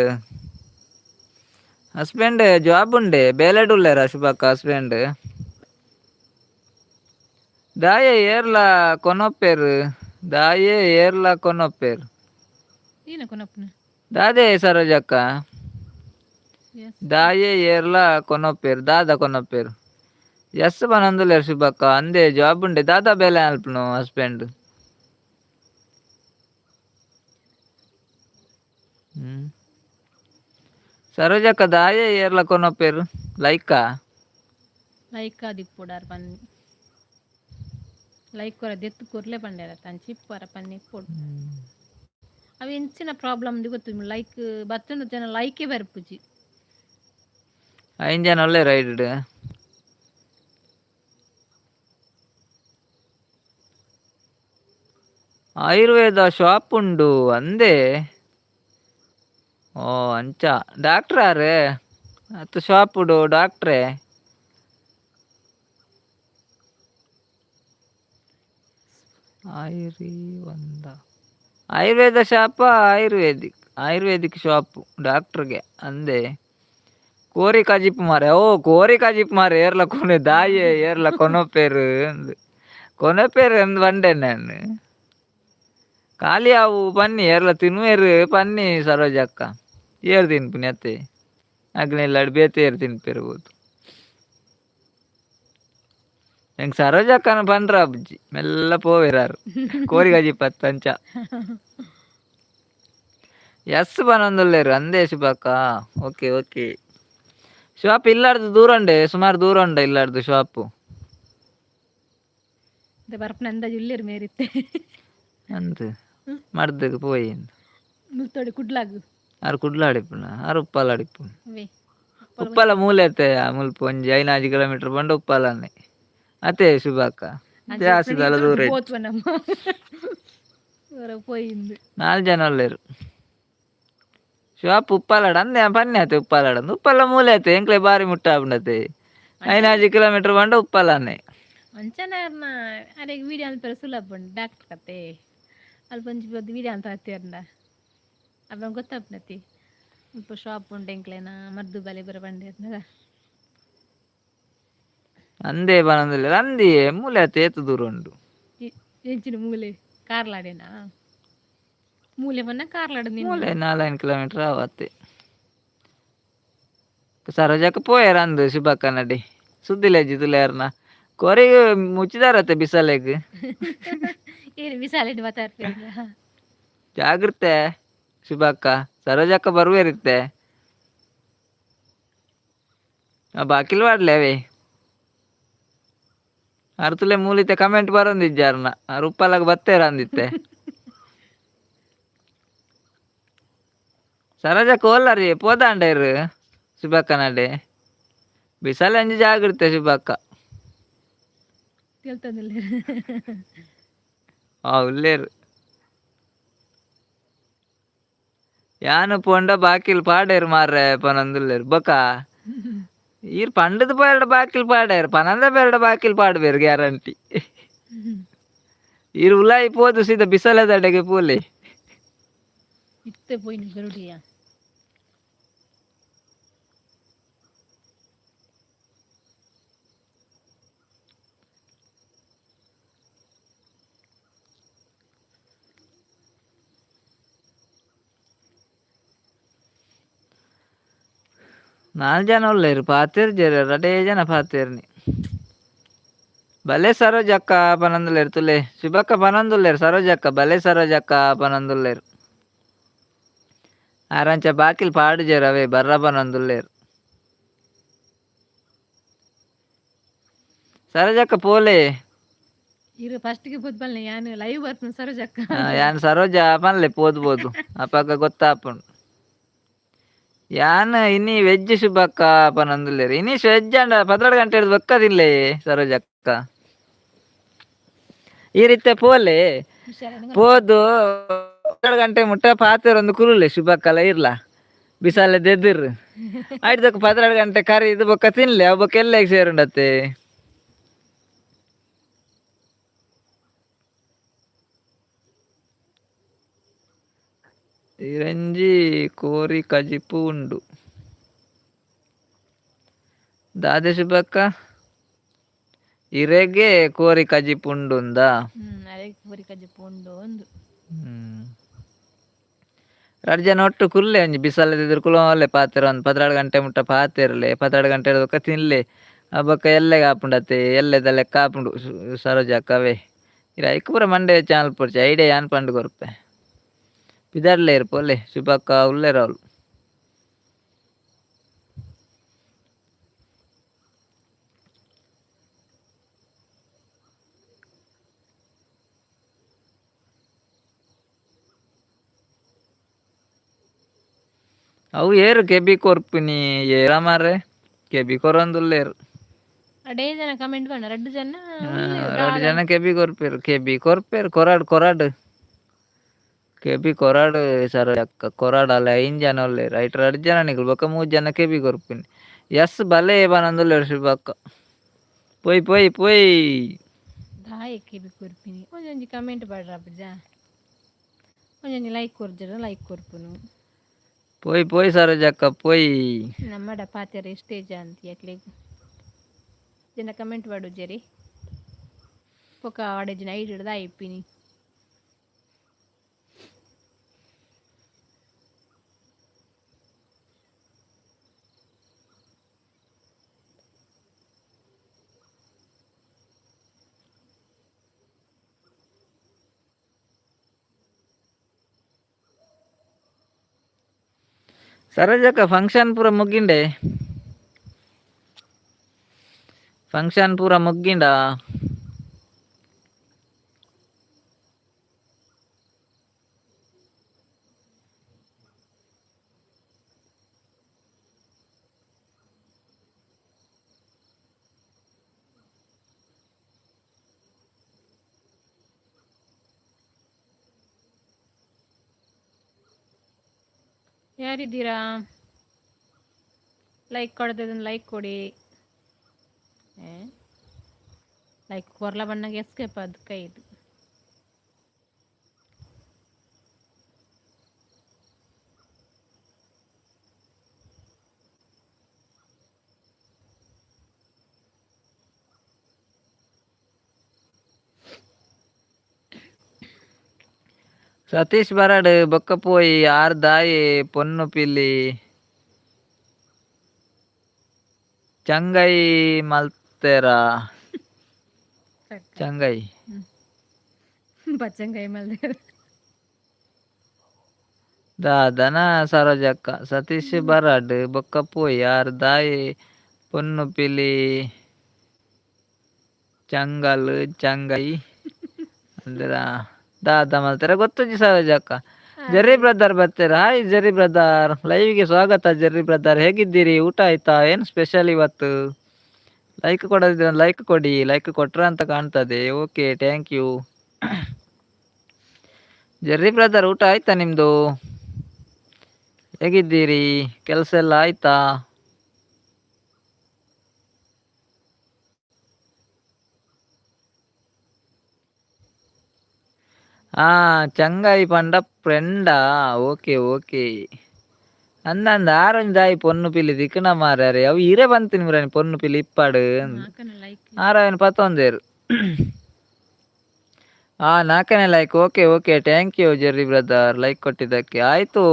Husband job ಉಂಡೆ, ಬೇಲೆಡ್ ಉಲ್ಲೇರ ಶುಭಕ್ಕ ಹಸ್ಬೆಂಡ್? ದಾಯೆ ಏರ್ಲ ಕೊನೊಪೆರ್? ದಾಯೆ ಏರ್ಲ ಕೊನೊಪೆರ್? ಏನ ಕೊನಪ್ಪನ? ದಾದೆ ಸರೋಜಕ್ಕ? ಎಸ್. ದಾಯೆ ಏರ್ಲ ಕೊನೊಪೆರ್? ದಾದ ಕೊನೊಪೆರ್? ಎಸ್ ಪನೊಂದುಲ್ಲೆರ್ ಶುಭಕ್ಕ. ಅಂದೆ ಜಾಬ್ ಉಂಡೆ. ದಾದಾ ಬೇಲೆ ಅಲ್ಪನು ಹಸ್ಬೆಂಡ್? ಹ್ಮ್ ಸರೋಜಕ್ಕ ದಾಯೆ ಏರ್ಲ ಕೊನೊಪೆರ್ ಲೈಕಾ? ಲೈಕ್ ಆದಿಪ್ಪುಡಾರ್ ಪನ್ನಿ. ಲೈಕ್ ಕೊರ ದೆತ್ತು ಕೊರ್ಲೆ ಪಂಡೇರ ಅಂಚ ಇಪ್ಪರ ಪನ್ನಿ ಇಪ್ಪೊಡು. ಅವು ಎಂಚಿನ ಪ್ರಾಬ್ಲಮ್ ಗೊತ್ತು? ಲೈಕ್ ಬತ್ತುಂಡು ಜನ ಲೈಕೇ ಬರ್ಪುಜಿ. ಐನ್ ಜನ ಉಲ್ಲೆರ್ ಐಡ್. ಆಯುರ್ವೇದ ಶಾಪ್ ಉಂಡು ಅಂದೆ. ಓ ಅಂಚ ಡಾಕ್ಟ್ರ್ ಆರ್ ಅತ್ತ ಶಾಪುಡು ಡಾಕ್ಟ್ರೇ? Ayurveda Ayurveda shop, Ayurvedic Ayurvedic shop ಡಾಕ್ಟ್ರಿಗೆ ಅಂದೆ. ಕೋರಿ ಕಜಿಪ್ ಮಾರೆ. ಓ ಕೋರಿ ಕಜಿಪ್ ಮಾರೆ, ಏರ್ಲ ಕೊನೆ ದಾಯೆ ಏರ್ಲ ಕೊನೊಪೇರು ಅಂದ್ ಕೊನೊಪೇರು ಅಂದ್ ಬಂಡೆ ನಾನು. ಖಾಲಿ ಅವು ಪನ್ನಿ ಏರ್ಲ ತಿನ್ನುವೆರು ಪನ್ನಿ ಸರೋಜಕ್ಕ. ಏರ್ ತಿನ್ಪುನಿ ಅತ್ತೆ, ಅಗ್ನೆಲ್ಲಾಡ್ ಬೇತೆ ಏರ್ ತಿನ್ಪೆರು ಬೋದು. ಎಂಕ್ ಸರೋಜಕ್ಕನ ಪಂಡ್ರ ಬುಜ್ಜಿ ಮೆಲ್ಲ ಪೋವೆರಾರು ಕೋರಿ ಕಜಿಪ್ ಅಂಚ. ಎಸ್ ಪನೊಂದುಲ್ಲೆರ್ ಅಂದೇ ಶುಭಕ್ಕ. Okay okay. ಶಾಪ್ ಇಲ್ಲಾರ್ದು ದೂರ ಉಂಡೆ, ಸುಮಾರು ದೂರ ಉಂಡೆ ಇಲ್ಲಾರ್ದು ಶಾಪ್. ಬರ್ಪನ ಅಂದಾಜು ಉಲ್ಲೇರು ಮೇರಿತ್ತೆ. ಅಂದ್ ಮರ್ದಗ್ ಪೋಯಿ. ಮುಲ್ತೋಡಿ ಕುಡ್ಲಾಗು. ಆರು ಕುಡ್ಲ ಅಡಿಪುನ, ಆರು ಉಪ್ಪಾಲ ಅಡಿಪುನ. ವೇ. ಉಪ್ಪಾಲ ಮೂಲೆ ಅತ್ತೆ, ಮುಲ್ಪ ಒಂಜಿ 5 ಕಿಲೋಮೀಟರ್ ಪಂಡ ಉಪ್ಪಾಲನೆ ಅತ್ತೆ ಶುಭಕ್ಕ, ಜಾಸ್ತಿ ದಲ ದೂರ. ಪೋತ್ವ ನಮ್ಮ ಪೋಯಿಂದು. ನಾಲ್ ಜನ ಉಲ್ಲೆರ್. ಶಾಪ್ ಉಪ್ಪಾಲಡ ಅಂದೆ ಪನ್ನೆ ಅತ್ತೆ, ಉಪ್ಪಾಲಡ ಉಪ್ಪಾಲ ಮೂಲೆ ಅತ್ತೆ, ಎಂಕ್ಲೆ ಬಾರಿ ಮುಟ್ಟ ಆಪುಂಡತ್ತೆ. 5 ಕಿಲೋಮೀಟರ್ ಪಂಡ ಉಪ್ಪಾಲನೆ. ಅಂಚನೆ ಅರೆಗ್ ವೀಡಿಯೋ ಅನ್ಪೆರೆ ಸುಲಭ ಉಂಡು ಡಾಕ್ಟರ್ ಕತೆ. ಅಲ್ಪ ಒಂಜಿ ಪೊದ್ದು ವೀಡಿಯೋ ಅಂತ ಹತ್ತಿರಂಡ ಅಪ್ಪ ಗೊತ್ತಾಪುನತಿ ಮುಲ್ಪ ಶಾಪ್ ಉಂಡು ಎಂಕ್ಲೆನ ಮದ್ದು ಬಲೆ ಬರ ಬಂಡೆ. ಅಂದೇ ಪನೊಂದುಲ್ಲೆರ್ ಅಂದಿಯೇ ಮೂಲೆ ಅತ್ತೆ, ಏತ್ ದೂರ ಉಂಡು. ಎಂಚಿನ ಮೂಲೆ? ಕಾರ್ಲಾಡೇನಾ ಮೂಲೆ ಪನ್ನ ಕಾರ್ಲಾಡ. ಮೂಲೆ 4-5 ಕಿಲೋಮೀಟರ್ ಆವತ್ತೆ. ಸರೋಜಕ್ಕ ಪೋಯೆರ್ ಅಂದು ಶುಭಕ್ಕ ನಡಿ ಸುದ್ದಿಲೆಜ್ಜಿ ತುಲೆರ್ನ ಕೊರಿಗೆ ಮುಚ್ಚಿದಾರತ್ತೆ ಬಿಸಲೆಗ್. ಏನು ಬಿಸಾಲೆಡ್ ಮಾತಾಡ್ಪೇರ? ಜಾಗ್ರತೆ ಶುಭಕ್ಕ, ಸರೋಜಕ್ಕ ಬರುವೇರಿತ್ತೆ. ಆ ಬಾಕಿಲ್ ವಾಡ್ಲೆ ಅವೇ ಅರ್ತುಲೆ ಮೂಲಿತೆ ಕಮೆಂಟ್ ಬರೋಂದಿಜ್ಜಾರ್ನ ಆರ್ ಉಪ್ಪಲಾಗ ಬತ್ತೇರ ಅಂದಿತ್ತೆ. ಸರೋಜಕ್ಕ ಓಲ್ಲರಿ ಪೋದಾಂಡೇರು ಶುಭಕ್ಕ ನಡೆ ಬಿಸಲೆ ಅಂಜಿ ಜಾಗ್ರತೆ ಶುಭಕ್ಕ. ತೆಲ್ತಂದಿಲ್ಲ. ಆ ಉಲ್ಲೇರು ಯಾನು ಪೋಂಡ ಬಾಕಿಲ್ ಪಾಡೇರು ಮಾರ್ರೆ ಪನೊಂದುಲ್ಲೆರ್. ಬೊಕ ಈರ್ ಪಂಡದ್ ಪೋಯೆರ್ಡ ಬಾಕಿಲ್ ಪಾಡೇರು ಪನಂದ ಪೇರ್ಡ ಬಾಕಿಲ್ ಪಾಡ್ಬೇರು ಗ್ಯಾರಂಟಿ. ಈರ್ ಉಲಾಯಿ ಪೋದು ಸೀದಾ ಬಿಸಲೆದಡೆಗೆ ಪೋಲೆ. ಇತ್ತೆ ಪೋಯಿನ ಗರುಡಿಯ. ನಾಲ್ ಜನ ಉಲ್ಲೆರ್ ಪಾತೆರ್ಜೆರ್, ರಡ್ಡೇ ಜನ ಪಾತೆರ್ನಿ. ಬಲೆ ಸರೋಜಕ್ಕ ಪನೊಂದುಲ್ಲೆರ್ ತುಲೆ ಶುಭಕ್ಕ ಪನೊಂದುಲ್ಲೆರ್ ಸರೋಜಕ್ಕ ಬಲೆ ಸರೋಜಕ್ಕ ಪನೊಂದುಲ್ಲೆರ್. ಆರಂಚ ಬಾಕಿಲ್ ಪಾಡುಜೆರ್ ಅವೇ ಬರ್ರ ಪನೊಂದುಲ್ಲೆರ್. ಸರೋಜಕ್ಕ ಪೋಲೆ. ಇರು ಫಸ್ಟ್ಗೆ ಪೋದ್ ಬಲ್ಲೆ ಯಾನ್ ಲೈವ್ ಬರ್ಪುನ ಸರೋಜಕ್ಕ. ಯಾನ್ ಸರೋಜ ಪನ್ಲೆ ಪೋದು ಪೋದು ಅಪಗ ಗೊತ್ತಾಪುಂಡು. ಯಾನ್ ಇನಿ ವೆಜ್ ಶುಭಕ್ಕ ಪನೊಂದುಲ್ಲೆರ್. ಇನಿ ವೆಜ್ ಅಂಡ 12 ಗಂಟೆ ಹಿಡ್ದು ಬೊಕ್ಕ ತಿನ್ಲೆ ಸರೋಜಕ್ಕ. ಈ ರೀತಿ ಪೋಲೆ ಪೋದು 12 ಗಂಟೆ ಮುಟ್ಟ ಪಾತೆರೊಂದು ಕುರುಲೆ ಶುಭಕ್ಕಲ ಇರ್ಲ ಬಿಸಾಲೆ ದೆದಿರ್ ಆಯ್ತಕ್ಕ 12 ಗಂಟೆ ಕರಿ ಇದು ಬೊಕ್ಕ ತಿನ್ಲೆ ಅವು ಬೊಕ್ಕ ಎಲ್ಲ ಸೇರುಂಡತ್ತೆ. ಇರಂಜಿ ಕೋರಿ ಕಜಿಪು ಉಂಡು ದಾದೆ ಶುಭಕ್ಕ? ಇರೆಗೆ ಕೋರಿ ಕಜಿಪು ಉಂಡುಂದಾ? ಅರೆಗ್ ಕೋರಿ ಕಜಿಪು ಉಂಡು ಒಂದು. ರಡ್ಡ್ ಜನ ಒಟ್ಟು ಕುಲ್ಲೆ ಒಂಜಿ ಬಿಸಲೆದ ಕುಲೋಲೆ ಪಾತೆರ ಒಂದು 12 ಗಂಟೆ ಮುಟ್ಟ ಪಾತೆರ್ಲೆ 12 ಗಂಟೆ ಬೊಕ್ಕ ತಿನ್ಲೆ ಆ ಬೊಕ್ಕ ಎಲ್ಲೆಗ್ ಆಪುಂಡತ್ತೆ ಎಲ್ಲೆದ ಲೆಕ್ಕ ಆಪುಂಡು ಸರೋಜಕ್ಕ ಅವೇ. ಇರ ಐಕ್ ಪೂರ ಮಂಡೆ ಚಾನಲ್ ಪೊರ್ಚಿ ಐಡಿಯಾ ಯಾನ್ ಪಂಡ್ ಕೊರ್ಪೆ. ಪಿದರ್ಲೇರ್ ಪೋಲೆ ಶುಭಕ್ಕ ಉಲ್ಲೆರ್ ಅವ್ಲು. ಅವು ಏರು ಕೆಬಿ ಕೊರ್ಪಿನಿ ಏರ ಮಾರ್ರೆ ಕೆಬಿ ಕೊರೊಂದುಲ್ಲೆರ್. ರಡ್ಡೇ ಜನ ಕಮೆಂಟ್ ಪಂಡ ರಡ್ಡ್ ಜನ. ರಡ್ಡ್ ಜನ ಕೆಬಿ ಕೊರ್ಪೆರ್ ಕೆಬಿ ಕೊರ್ಪೆರ್ ಕೊರಾಡ್ ಕೊರಾಡ್ ಕೆಬಿ ಕೊರಾಡ್ ಸರೋಜಕ್ಕ ಕೊರಾಡ್ ಅಲ್ಲ 5 ಜನ ಉಲ್ಲೆರ್ ಐಟ್ ರಡ್ಡ್ ಜನ ನಿಕುಲು ಬೊಕ್ಕ 3 ಜನ ಕೆಬಿ ಕೊರ್ಪಿನಿ. ಎಸ್ ಬಲೆ ಪನೊಂದುಲ್ಲೆರ್ ಶುಭಕ್ಕ ಪೋಯ್ ಪೋಯ್ ಪೋಯ್. ದಾಯೆ ಕೆಬಿ ಕೊರ್ಪಿನಿ? ಒಂಜೊಂಜಿ ಕಮೆಂಟ್ ಪಾಡ್ರ ಅಪ್ಪಜ, ಒಂಜೊಂಜಿ ಲೈಕ್ ಕೊರ್ಜರ ಲೈಕ್ ಕೊರ್ಪುನು. ಪೋಯ್ ಪೋಯ್ ಸರೋಜಕ್ಕ ಪೋಯ್. ನಮ್ಮಡ ಪಾತೆರ ಇಷ್ಟೇ ಜಾಂತಿ ಅಕ್ಲೆಗ್. ಜನ ಕಮೆಂಟ್ ಜರಿ ಪೊಕ ಆಡೆಜಿನ ಐಟ್ ಹಿಡ್ದು ಆಯ್ಪಿನಿ. ಸರೋಜಕ್ಕ ಫಂಕ್ಷನ್ ಪೂರ ಮುಗ್ಗಿಂಡೆ? ಫಂಕ್ಷನ್ ಪೂರ ಮುಗ್ಗಿಂಡ? ಯಾರಿದ್ದೀರಾ? ಲೈಕ್ ಕೊಡದಿದ್ರೆ ಲೈಕ್ ಕೊಡಿ. ಲೈಕ್ ಕೊರ್ಲ ಬಣ್ಣಗೆ ಎಸ್ಕೇಪ್ ಅದು ಕೈದು. ಸತೀಶ್ ಬರಡ್ ಬೊಕ್ಕ ಪೋಯಿ ಆರ್ ದಾಯೆ ಪೊನ್ನು ಪಿಲಿ ಚಂಗೈ ಮಲ್ತೆರ? ಚಂಗೈ. ಬಚ್ಚಂಗಾಯಿ ಮಲ್ದೇರ. ದಾದನ ಸರೋಜಕ್ಕ, ಸತೀಶ್ ಬರಡ್ ಬೊಕ್ಕ ಪೋಯಿ ಆರ್ ದಾಯೆ ಪೊನ್ನು ಪಿಲಿ ಚಂಗಲ್ ಚಂಗೈ ಅಂದ್ರ ದಾದ ಮಲ್ತೆರ ಗೊತ್ತುಜ್ಜಿ ಸರೋಜಕ್ಕ. ಜೆರ್ರಿ ಬ್ರದರ್ ಬರ್ತೀರಾ? Hi Jerry brother, ಲೈವ್ಗೆ ಸ್ವಾಗತ ಜೆರ್ರಿ ಬ್ರದರ್. ಹೇಗಿದ್ದೀರಿ? ಊಟ ಆಯ್ತಾ? ಏನು ಸ್ಪೆಷಲ್ ಇವತ್ತು? ಲೈಕ್ ಕೊಡದಿದ್ರೆ ಲೈಕ್ ಕೊಡಿ. ಲೈಕ್ ಕೊಟ್ರ ಅಂತ ಕಾಣ್ತದೆ. Okay, thank you Jerry brother. ಊಟ ಆಯ್ತಾ ನಿಮ್ಮದು? ಹೇಗಿದ್ದೀರಿ? ಕೆಲಸ ಎಲ್ಲ ಆಯ್ತಾ? ಹಾ, ಚಂಗಾಯಿ ಪಂಡ ಫ್ರೆಂಡಾ? Okay okay. ಅಂದಂದ ಆರೊಂಜಿ ದಾಯಿ ಪೊನ್ನು ಪಿಲಿ ತಿಕ್ಕುನ ಮಾರ್ಯಾರೆ, ಅವು ಇರೆ ಬಂತಿನಿ ಮುರಾನಿ ಪೊನ್ನು ಪಿಲಿ ಇಪ್ಪಾಡು. ಲೈಕ್. ಆರಾಯನ್ ಪತ್ತೊಂದೇರು. ಹಾ, ನಾಲ್ಕನೇ like. Okay okay, thank you Jerry brother, like ಕೊಟ್ಟಿದ್ದಕ್ಕೆ. ಆಯಿತು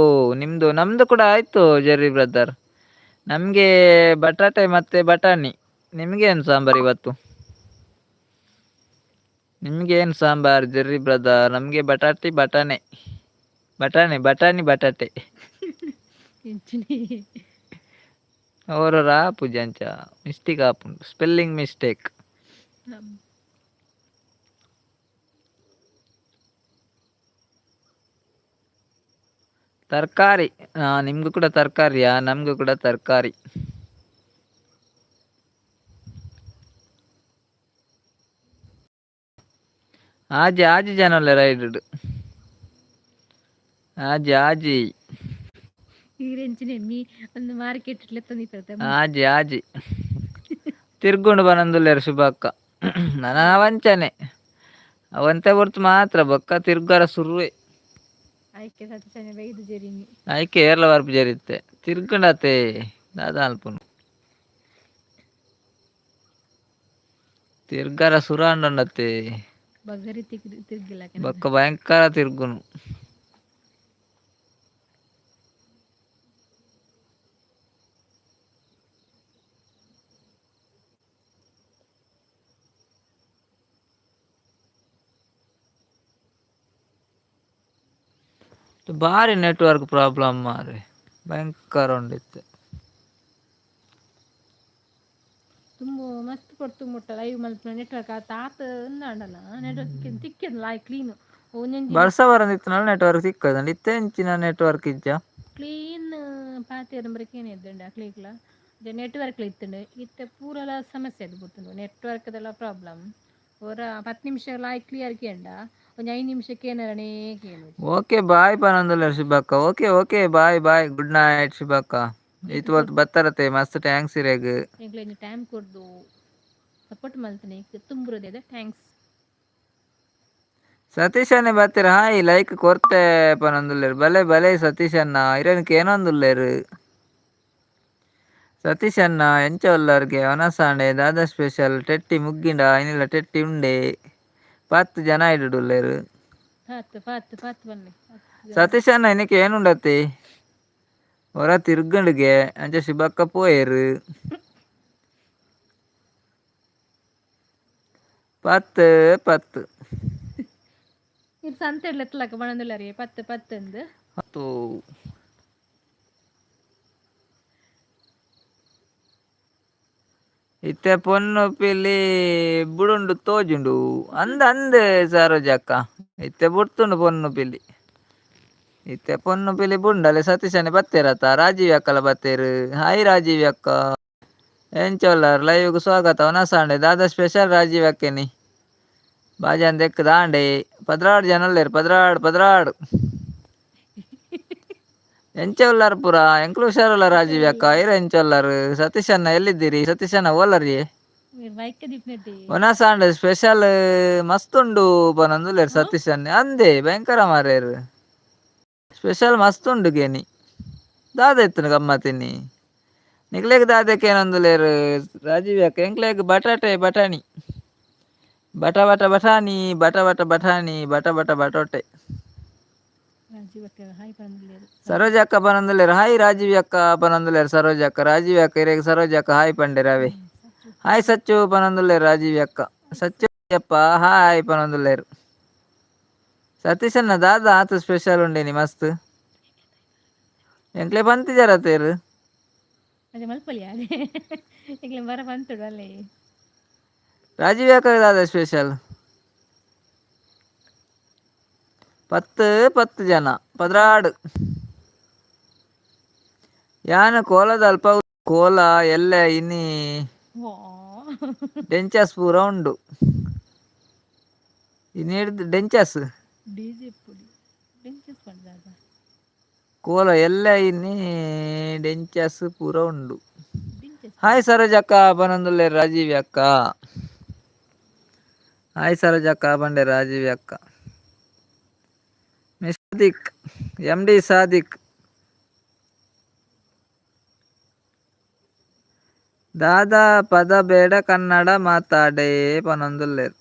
ನಿಮ್ಮದು, ನಮ್ಮದು ಕೂಡ ಆಯಿತು ಜೆರ್ರಿ ಬ್ರದರ್. ನಮಗೆ ಬಟಾಟೆ ಮತ್ತು ಬಟಾಣಿ. ನಿಮಗೇನು ಸಾಂಬಾರು ಇವತ್ತು? ನಿಮಗೇನು ಸಾಂಬಾರು ಜೆರ್ರಿ ಬ್ರದರ್? ನಮಗೆ ಬಟಾಟಿ ಬಟಾಣೆ ಬಟಾಣಿ ಬಟಾಣಿ ಬಟಾಟೆ. ಓರರ ಪೂಜಂಚ ಮಿಸ್ಟೇಕ್ ಆಪುಂಡು, ಸ್ಪೆಲ್ಲಿಂಗ್ ಮಿಸ್ಟೇಕ್. ತರಕಾರಿ. ನಿಮಗೂ ಕೂಡ ತರಕಾರಿಯಾ? ನಮಗೂ ಕೂಡ ತರಕಾರಿ. ಆಜಿ ಆಜಿ ಜನ ರೈಡ್ ಆಜಿ ಆಜಿ. ಒಂದು ಮಾರ್ಕೆಟ್. ಆಜಿ ಆಜಿ ತಿರ್ಗೊಂಡು ಬರಂದುಲ್ಲೇರು ಶುಭಕ್ಕ. ನನ್ನ ವಂಚನೆ ಅವಂತೆ ಹೊರ್ತು ಮಾತ್ರ ಬೊಕ್ಕ ತಿರ್ಗಾರ ಸುರುವೆ. ಆಯ್ಕೆ ಏರ್ಲ ವರ್ಪು ಜರಿತ್ತೆ ತಿರ್ಗೊಂಡತೆ ದಾದ ಅಲ್ಪನು ತಿರ್ಗಾರ ಸುರಾಂಡಂಡತೆ. ಬಗ್ಗರಿ ತಿರ್ಗಿಲ್ಲ. ಬೊಕ್ಕ ಭಯಂಕರ ತಿರ್ಗುನು. ಭಾರಿ ನೆಟ್ವರ್ಕ್ ಪ್ರಾಬ್ಲಮ್ ಮಾರೆ, ಭಯಂಕರ ಉಂಡಿತ್ತು. ತುಂಬ ಮಸ್ತ್ ಪೊರ್ತು ಮುಟ್ಟ ಲೈವ್ ಮಲ್ಪುನ ನೆಟ್ವರ್ಕ್ ತಾತ ಉಂದಾಂಡಲ ನೆಟ್ವರ್ಕ್ ತಿಕ್ಕಿದ್ ಲಾಯ್ ಕ್ಲೀನ್ ಒಂಜೊಂಜಿ. ಬರ್ಸ ಬರಂದಿತ್ತಿನಾಳ ನೆಟ್ವರ್ಕ್ ಸಿಕ್ಕದಂಡ, ಇತ್ತೆ ಇಂಚಿನ ನೆಟ್ವರ್ಕ್ ಇಜ್ಜ. ಕ್ಲೀನ್ ಪಾತೆರಂಬರಿಕೇನೆ ಇದ್ದುಂಡು ಅಕ್ಲೆಗ್ಲ ನೆಟ್ವರ್ಕ್ ಇತ್ತುಂಡು. ಇತ್ತೆ ಪೂರಲ ಸಮಸ್ಯೆ ಅದು ಗೊತ್ತುಂಡು, ನೆಟ್ವರ್ಕ್ದೆಲ್ಲ ಪ್ರಾಬ್ಲಮ್. ಒರ 10 ನಿಮಿಷ ಲಾಯ್ ಕ್ಲಿಯರ್ ಕೇಂಡ, ಒಂಜಿ 5 ನಿಮಿಷಕ್ಕೆ ಏನಾರನೇ ಕೇಳು. ಓಕೆ ಬಾಯ್ ಪನೊಂದುಲ್ಲೆರ್ ಶುಭಕ್ಕ. Okay okay, bye bye, good night ಶುಭಕ್ಕ. ಇತ್ತು ಬತ್ತರತೆ, ಮಸ್ತ್ thanks ಇರೆಗ್. ಎಂಕ್ಲೆ ಟೈಮ್ ಕೊರ್ದು ಸಪೋರ್ಟ್ ಮಲ್ತನೆ ತುಂಬುರದೆ thanks. ಸತೀಶ್ ಬತ್ತೀರ. ಹಾಯ್, ಲೈಕ್ ಕೊರ್ತೆ ಪನೊಂದುಲ್ಲೆರ್. ಬಲೆ ಬಲೆ ಸತೀಶ್ ಅಣ್ಣ, ಇರೆನ್ ಕೇನೊಂದುಲ್ಲೆರ್. ಸತೀಶ್ ಅಣ್ಣ ಎಂಚ ಉಲ್ಲರ್ಗೆ? ವನಸಾಂಡೆ ದಾದ ಸ್ಪೆಷಲ್? ಟೆಟ್ಟಿ ಮುಗ್ಗಿಂಡ ಇನಿಲ ಟೆಟ್ಟಿ ಉಂಡೆ. 10 ಜನ ಇಡುಡುಲ್ಲೆರ್. ಪತ್ತು ಪತ್ತು ಪತ್ತು ಬನ್ನಿ. ಸತೀಶ್ ಅಣ್ಣ, ಇನ್ನಕ್ಕೆ ಏನುಂಡತಿ? ಹೊರ ತಿರ್ಗಂಡ್ಗೆ ಅಂಚ ಶಿಬಕ್ಕ ಪೋಯೆರ್. 10 10. ಇದು ಸಂತೆ ಎತ್ತಲಕ್ಕ ಬಣಂದುಲ್ಲರಿ 10 10 ಅಂದು. 10. ಇತ್ತೆ ಪೊನ್ನು ಪಿಲಿ ಬುಡುಂಡು ತೋಜುಂಡು ಅಂದ ಅಂದೆ ಸರೋಜಕ್ಕ. ಇತ್ತೆ ಬುಡ್ತುಂಡು ಪೊನ್ನು ಪಿಲಿ. ಇತ್ತೆ ಪೊನ್ನು ಪಿಲಿ ಬುಂಡಲೆ. ಸತೀಶನೆ ಬತ್ತೇರತ್ತ? ರಾಜೀವ್ ಅಕ್ಕಲ ಬತ್ತೇರು. ಹಾಯ್ ರಾಜೀವ್ ಅಕ್ಕ, ಎಂಚೊಲ್ಲರ್? ಲೈವ್ಗ್ ಸ್ವಾಗತ. ವನಸಾಂಡೆ ದಾದ ಸ್ಪೆಷಲ್ ರಾಜೀವ್ ಅಕ್ಕನಿ? ಬಾಜಾನ್ ದೆಕ್ ದಾಂಡೆ. 12 ಜನ ಉಲ್ಲೆರ್. 12 12. ಎಂಚ ಉಲ್ಲಾರ್ ಪೂರ? ಎಂಕ್ಲು ಹುಷಾರುಲ್ಲ ರಾಜೀವ್ ಅಕ್ಕ. ಇರ ಎಂಚ ಉಲ್ಲಾರ್? ಸತೀಶ್ ಅಣ್ಣ ಎಲ್ಲಿದ್ದೀರಿ? ಸತೀಶ್ ಅಣ್ಣ ಓಲರಿ? ವನಸಾಂಡೆ ಸ್ಪೆಷಲ್ ಮಸ್ತ್ ಉಂಡು ಪನೊಂದುಲ್ಲೆರ್ ಸತೀಶ್ ಅಣ್ಣೆ. ಅಂದೆ, ಭಯಂಕರ ಮಾರ್ಯೆರ್. ಸ್ಪೆಷಲ್ ಮಸ್ತ್ ಉಂಡು ಗೇನಿ. ದಾದ ಇತ್ತುಂಡು ಗಮ್ಮತಿನಿ? ನಿಕ್ಲೆಗ್ ದಾದಕ್ಕೆ ಏನೊಂದುಲ್ಲೆರ್ ರಾಜೀವ್ ಅಕ್ಕ? ಎಂಕ್ಲೆಗ್ ಬಟಾಟೆ ಬಟಾಣಿ, ಬಟ ಬಟ ಬಟಾಣಿ, ಬಟ ಬಟ ಬಟಾಣಿ, ಬಟ ಬಟ ಬಟೋಟೆ. ಸರೋಜ ಅಕ್ಕ ಪನೊಂದುಲ್ಲೆರ್. ಹಾಯ್ ರಾಜೀವ್ ಅಕ್ಕ ಪನೊಂದುಲ್ಲೆರ್ ಸರೋಜ ಅಕ್ಕ. ರಾಜೀವ್ ಅಕ್ಕ ಇರೆಗ್ ಸರೋಜ ಅಕ್ಕ ಹಾಯ್ ಪಂಡೆರ್ ಅವೇ. ಹಾಯ್ ಸಚ್ಚು ಪನೊಂದುಲ್ಲೆರ್ ರಾಜೀವ್ ಅಕ್ಕ. ಸಚ್ಚು ಅಪ್ಪ ಹಾಯ್ ಪನೊಂದುಲ್ಲೆರ್. ಸತೀಶಣ್ಣ, ದಾದ ಆತ ಸ್ಪೆಷಲ್ ಉಂಡೇನಿ ಮಸ್ತ್? ಎಂಕ್ಲೆ ಪಂತಿಜರ ತೇರು. ಅದೇ ಮಲ್ಪಲಿ ಅದೇ ಎಂಕ್ಲೆ ಬರ ಪಂತುಡು ಅಲ್ಲೇ. ರಾಜೀವ್ ಅಕ್ಕ ದಾದ ಸ್ಪೆಷಲ್? 10 10 ಜನ, 12. ಯಾನ್ ಕೋಲದ ಅಲ್ಪ ಕೋಲ ಎಲ್ಲೆ ಇನಿ. ಡೆಂಚಸ್ ಪೂರ ಉಂಡು ಇನಿ ಡೆಂಚಸ್. ಡಿಜೆ ಪುಡಿ ಡೆಂಚಸ್ ಪಂಡ. ಕೋಲ ಎಲ್ಲೆ ಇನಿ ಡೆಂಚಸ್ ಪೂರ ಉಂಡು. ಹಾಯ್ ಸರೋಜಕ್ಕ ಪನೊಂದುಲ್ಲೆರ್ ರಾಜೀವ್ ಅಕ್ಕ. ಹಾಯ್ ಸರೋಜಕ್ಕ ಪಂಡೆ ರಾಜೀವ್ ಅಕ್ಕ. ಮಿಸ್ದಿಕ್ ಎಂ ಡಿ ಸಾದಿಕ್, ದಾದಾ ಪದ ಬೇಡ, ಕನ್ನಡ ಮಾತಾಡೇ ಪನೊಂದುಲ್ಲೆರ್.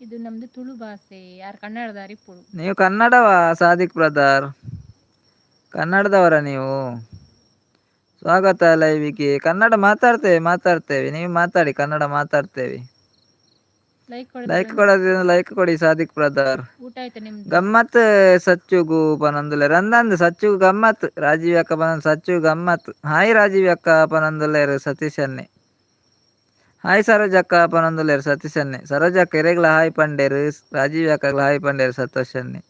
ಇದು ನಮ್ದು ತುಳು ಭಾಷೆ, ಯಾರು ಕನ್ನಡದಾರಿ ಇಪ್ಪುಡು. ನೀವು ಕನ್ನಡವಾ ಸಾದಿಕ್ ಬ್ರದರ್? ಕನ್ನಡದವರ ನೀವು? ಸ್ವಾಗತ ಲೈವಿಗೆ. ಕನ್ನಡ ಮಾತಾಡ್ತೇವೆ, ಮಾತಾಡ್ತೇವೆ. ನೀವು ಮಾತಾಡಿ, ಕನ್ನಡ ಮಾತಾಡ್ತೇವೆ. ಲೈಕ್. ಲೈಕ್ ಕೊಡೋದ್ರಿಂದ ಲೈಕ್ ಕೊಡಿ ಸಾದಿಕ್ ಬ್ರದರ್. ಊಟ ಆಯ್ತಾ ನಿಮ್ದು? ಗಮ್ಮತ್ ಸಚ್ಚುಗು ಪನೊಂದುಲ್ಲೆರ್. ಅಂದಂದು ಸಚ್ಚುಗು ಗಮ್ಮತ್. ರಾಜೀವ್ ಅಕ್ಕ ಪನೊಂದು ಸಚ್ಚು ಗಮ್ಮತ್. ಹಾಯ್ ರಾಜೀವ್ ಅಕ್ಕ ಪನೊಂದುಲ್ಲೆರ್ ಸತೀಶ್ ಅನ್ನೆ. ಹಾಯ್ ಸರೋಜ್ ಅಕ್ಕ ಪನೊಂದುಲ್ಲೆರ್ ಸತೀಶ್ ಅನ್ನೆ. ಸರೋಜ್ ಅಕ್ಕ ಇರೆಗ್ಲ ಹಾಯ್ ಪಂಡೇರು. ರಾಜೀವ್ ಅಕ್ಕಗ್ಲ ಹಾಯ್ ಪಂಡೇರು ಸತೋಷ್ ಅನ್ನೆ.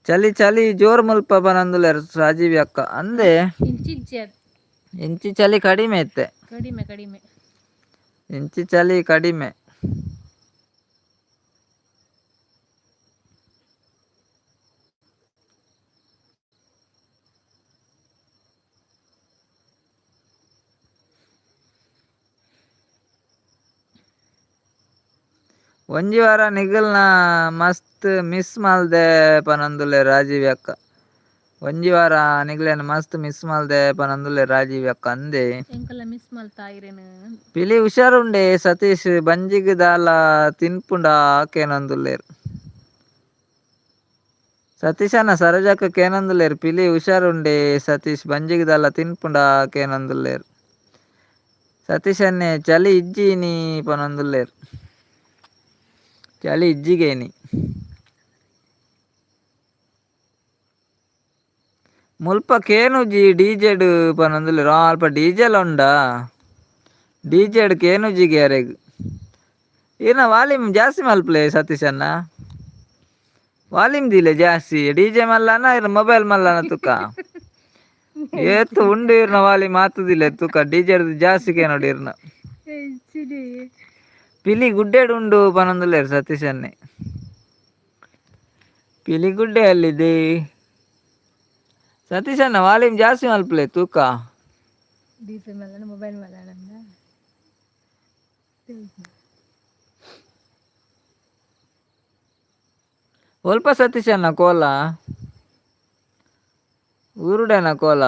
ಚಲಿ ಚಲಿ ಜೋರ್ ಮುಲ್ಪ ಪನೊಂದುಲ್ಲೆರ್ ರಾಜೀವ್ ಅಕ್ಕ. ಅಂದೆ. ಇಂಚಿಜ್ಜಿ. ಇಂಚಿ ಚಲಿ ಕಡಿಮೆ ಇತ್ತೆ. ಕಡಿಮೆ ಕಡಿಮೆ. ಇಂಚಿ ಚಲಿ ಕಡಿಮೆ. ಒಂಜಿ ವಾರ ನಿಗಲ್ನ ಮಸ್ತ್ ಮಿಸ್ ಮಲ್ದೆ ಪನೊಂದುಲ್ಲೆ ರಾಜೀವ್ ಅಕ್ಕ. ಒಂಜಿ ವಾರ ನಿಗ್ಲೆನ್ ಮಸ್ತ್ ಮಿಸ್ ಮಲ್ದೆ ಪನೊಂದುಲ್ಲೆ ರಾಜೀವ್ ಅಕ್ಕ. ಅಂದೆ. ಎಂಕಲ್ಲ ಮಿಸ್ ಮಲ್ತಾ ಇರೇನು. ಪಿಲಿ ಹುಷಾರುಂಡೆ ಸತೀಶ್, ಬಂಜಿಗ್ ದಾಲ ತಿನ್ಪುಂಡ ಕೇನೊಂದುಲ್ಲೆರ್ ಸತೀಶನ. ಸರೋಜಕ್ಕ ಕೇನೊಂದುಲ್ಲೆರ್, ಪಿಲಿ ಹುಷಾರುಂಡೆ ಸತೀಶ್, ಬಂಜಿಗ್ ದಾಲ ತಿನ್ಪುಂಡ ಕೇನೊಂದುಲ್ಲೆರ್. ಸತೀಶನ್ನೆ ಚಲಿ ಇಜ್ಜಿ ನೀ ಪನೊಂದುಲ್ಲೆರ್. ಚಳಿ ಇಜ್ಜಿಗೇನಿ. ಮುಲ್ಪ ಕೇನುಜಿ ಡಿಜೆಡ್ ಪನೊಂದುಲ್ಲೆರ್. ಅಲ್ಪ ಡಿಜೆಲ್ ಉಂಡಾ? ಡಿಜೆಡ್ ಕೇನುಜಿಗೆ ಅರೆಗ್. ಈರ್ನ ವಾಲ್ಯೂಮ್ ಜಾಸ್ತಿ ಮಲ್ಪಲೆ ಸತೀಶ್ ಅಣ್ಣ. ವಾಲ್ಯೂಮ್ ದೀಲೆ ಜಾಸ್ತಿ. ಡಿಜೆ ಮಲ್ಲನ ಇರ್ ಮೊಬೈಲ್ ಮಲ್ಲನ ತುಕ. ಏತ್ ಉಂಡು ಇರ್ನ ವಾಲ್ಯೂಮ್ ಆತುದಿಲ್ಲ ತುಕ. ಡಿಜೆಡ್ ಜಾಸ್ತಿ ಕೇನೋಡು ಇರ್ನ. ಪಿಲಿ ಗುಡ್ಡೆಡ್ ಉಂಡು ಪನೊಂದುಲ್ಲೆರ್ ಸತೀಶ್ ಅಣ್ಣೆ. ಪಿಲಿ ಗುಡ್ಡೆ ಅಲ್ಲಿದೆ. ಸತೀಶ್ ಅಣ್ಣ, ವಾಲ್ಯೂಮ್ ಜಾಸ್ತಿ ಮಲ್ಪಲೆ ತೂಕ. ಡಿಜೆ ಮಲ್ಲನ ಮೊಬೈಲ್ ಮಲ್ಲನ. ಒಲ್ಪ ಸತೀಶಣ್ಣ ಕೋಲ? ಊರುಡೇನ ಕೋಲ?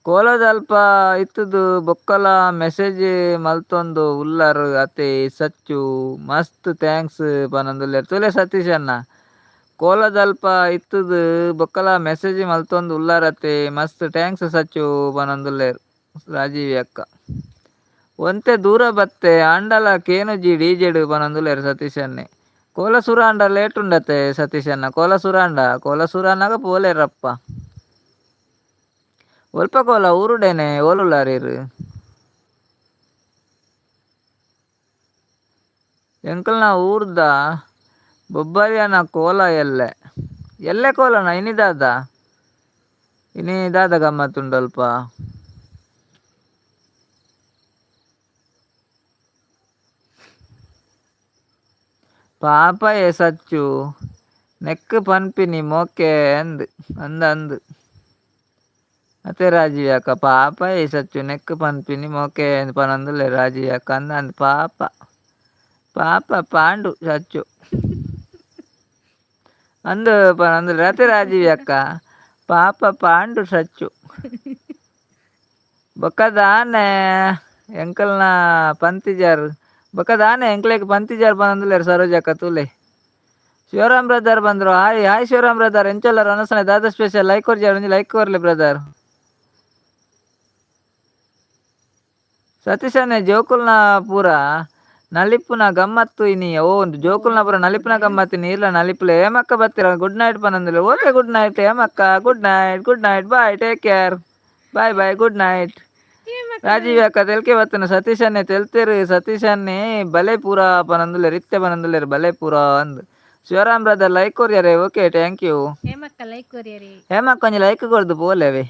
ಕೋಲದಲ್ಪ ಇತ್ತುದು ಬೊಕ್ಕಲ ಮೆಸೇಜ್ ಮಲ್ತೊಂದು ಉಲ್ಲರ್ ಅತೆ ಸಚ್ಚು ಮಸ್ತ್ thanks ಪನೊಂದುಲ್ಲೆರ್ ತೂಲೆ ಸತೀಶಣ್ಣ. ಕೋಲದಲ್ಪ ಇತ್ತುದು ಬೊಕ್ಕಲ ಮೆಸೇಜ್ ಮಲ್ತೊಂದು ಉಲ್ಲರ್ ಅತೆ ಮಸ್ತ್ thanks Sachu ಪನೊಂದುಲ್ಲೆರ್ ರಾಜೀವಿ ಅಕ್ಕ. ಒಂತೆ ದೂರ ಬತ್ತೆ ಆಂಡಲ ಕೇನುಜಿ ಡಿಜೆಡ್ ಪನೊಂದುಲ್ಲೆರ್ ಸತೀಶಣ್ಣೆ. ಕೋಲ ಸುರಾಂಡ ಲೇಟ್ ಉಂಡತೆ ಸತೀಶಣ್ಣ. ಕೋಲ ಸುರಾಂಡ ಕೋಲ ಸುರಾನಾಗ ಪೋಲೇರಪ್ಪ. ಒಲ್ಪ ಕೋಲ ಊರುಡೇನೆ ಓಲುಲ್ಲಾರೀರ್? ಎಂಕಲ್ನ ಊರ್ದ ಬೊಬ್ಬರ್ಯನ ಕೋಲ ಎಲ್ಲೆ. ಎಲ್ಲೆ ಕೋಲನ ಇನಿ ದಾದ? ಇನಿ ದಾದ ಗಮ್ಮತ್ತುಂಡಲ್ಪ? ಪಾಪಯೆ ಸಚ್ಚು ನೆಕ್ಕ್ ಪನ್ಪಿನಿ ಮೋಕೆ ಅಂದ್ ಅಂದ್ ಅಂದ್. ಅತೆ ರಾಜೀವಿ ಅಕ್ಕ ಪಾಪಯೆ ಸಚ್ಚು ನೆಕ್ಕ್ ಪನ್ಪಿನಿ ಮೋಕೆ ಅಂದ್ ಪನೊಂದುಲ್ಲೆರ್ ರಾಜೀವಿ ಅಕ್ಕ ಅಂದ್ ಅಂದ್ ಪಾಪ. ಪಾಪ ಪಾಂಡು ಸಚ್ಚು. ಅಂದ್ ಪನೊಂದುಲ್ಲೆರ್ ಅತೆ ರಾಜೀವಿ ಅಕ್ಕ ಪಾಪ ಪಾಂಡು ಸಚ್ಚು. ಬೊಕ್ಕ ದಾನೆ ಎಂಕಲ್ನ ಪಂತಿಜಾರ್ ಬೊಕ್ಕ ದಾನೆ ಎಂಕ್ಲೆಗ್ ಪಂತಿಜಾರ್ ಪನೊಂದುಲ್ಲೆರ್ ಸರೋಜಕ್ಕ ತೂಲೆ. ಶಿವರಾಮ್ ಬ್ರದರ್ ಬಂದ್ರು. Hi hi Shivaram brother, ಎಂಚೊಲ್ಲರ್ ಅನಸನೆ ದಾದ ಸ್ಪೆಷಲ್? ಲೈಕ್ ಕೊರ್ಜಾರ್ ಒಂಜಿ ಲೈಕ್ ಕೊರ್ಲೆ ಬ್ರದರ್. ಸತೀಶಣ್ಣೆ ಜೋಕುಲ್ನ ಪೂರ ನಲಿಪುನ ಗಮ್ಮತ್ತು ಇನಿ. ಓ ಜೋಕುಲ್ನ ಪೂರ ನಲಿಪುನ ಗಮ್ಮತ್ತು ಇನಿ. ಇರ್ಲ ನಲಿಪುಲೆ. ಹೇಮಕ್ಕ ಬತ್ತೀರ ಗುಡ್ ನೈಟ್ ಪನೊಂದುಲ್ಲೆ. Okay good night ಹೇಮಕ್ಕ, good night good night, bye, take care, bye bye, good night. Rajiv ಅಕ್ಕ ತೆಲ್ಕೆ ಬತ್ತನ ಸತೀಶಣ್ಣೆ ತೆಲ್ತೆರ್. ಸತೀಶಣ್ಣೆ ಬಲೆ ಪೂರ ಪನೊಂದುಲ್ಲೆರ್, ಇತ್ತೆ ಪನೊಂದುಲ್ಲೆರ್ ಬಲೆ ಪೂರ ಅಂದ್. ಶಿವರಾಮ್ ಬ್ರದರ್ ಲೈಕ್ ಕೊರ್ಯರೆ, okay thank you. ಹೇಮಕ್ಕ like ಕೊರಿಯರಿ. ಹೇಮಕ್ಕ ಒಂಜಿ ಲೈಕ್ ಕೊರ್ದು ಪೋಲೆವೆ.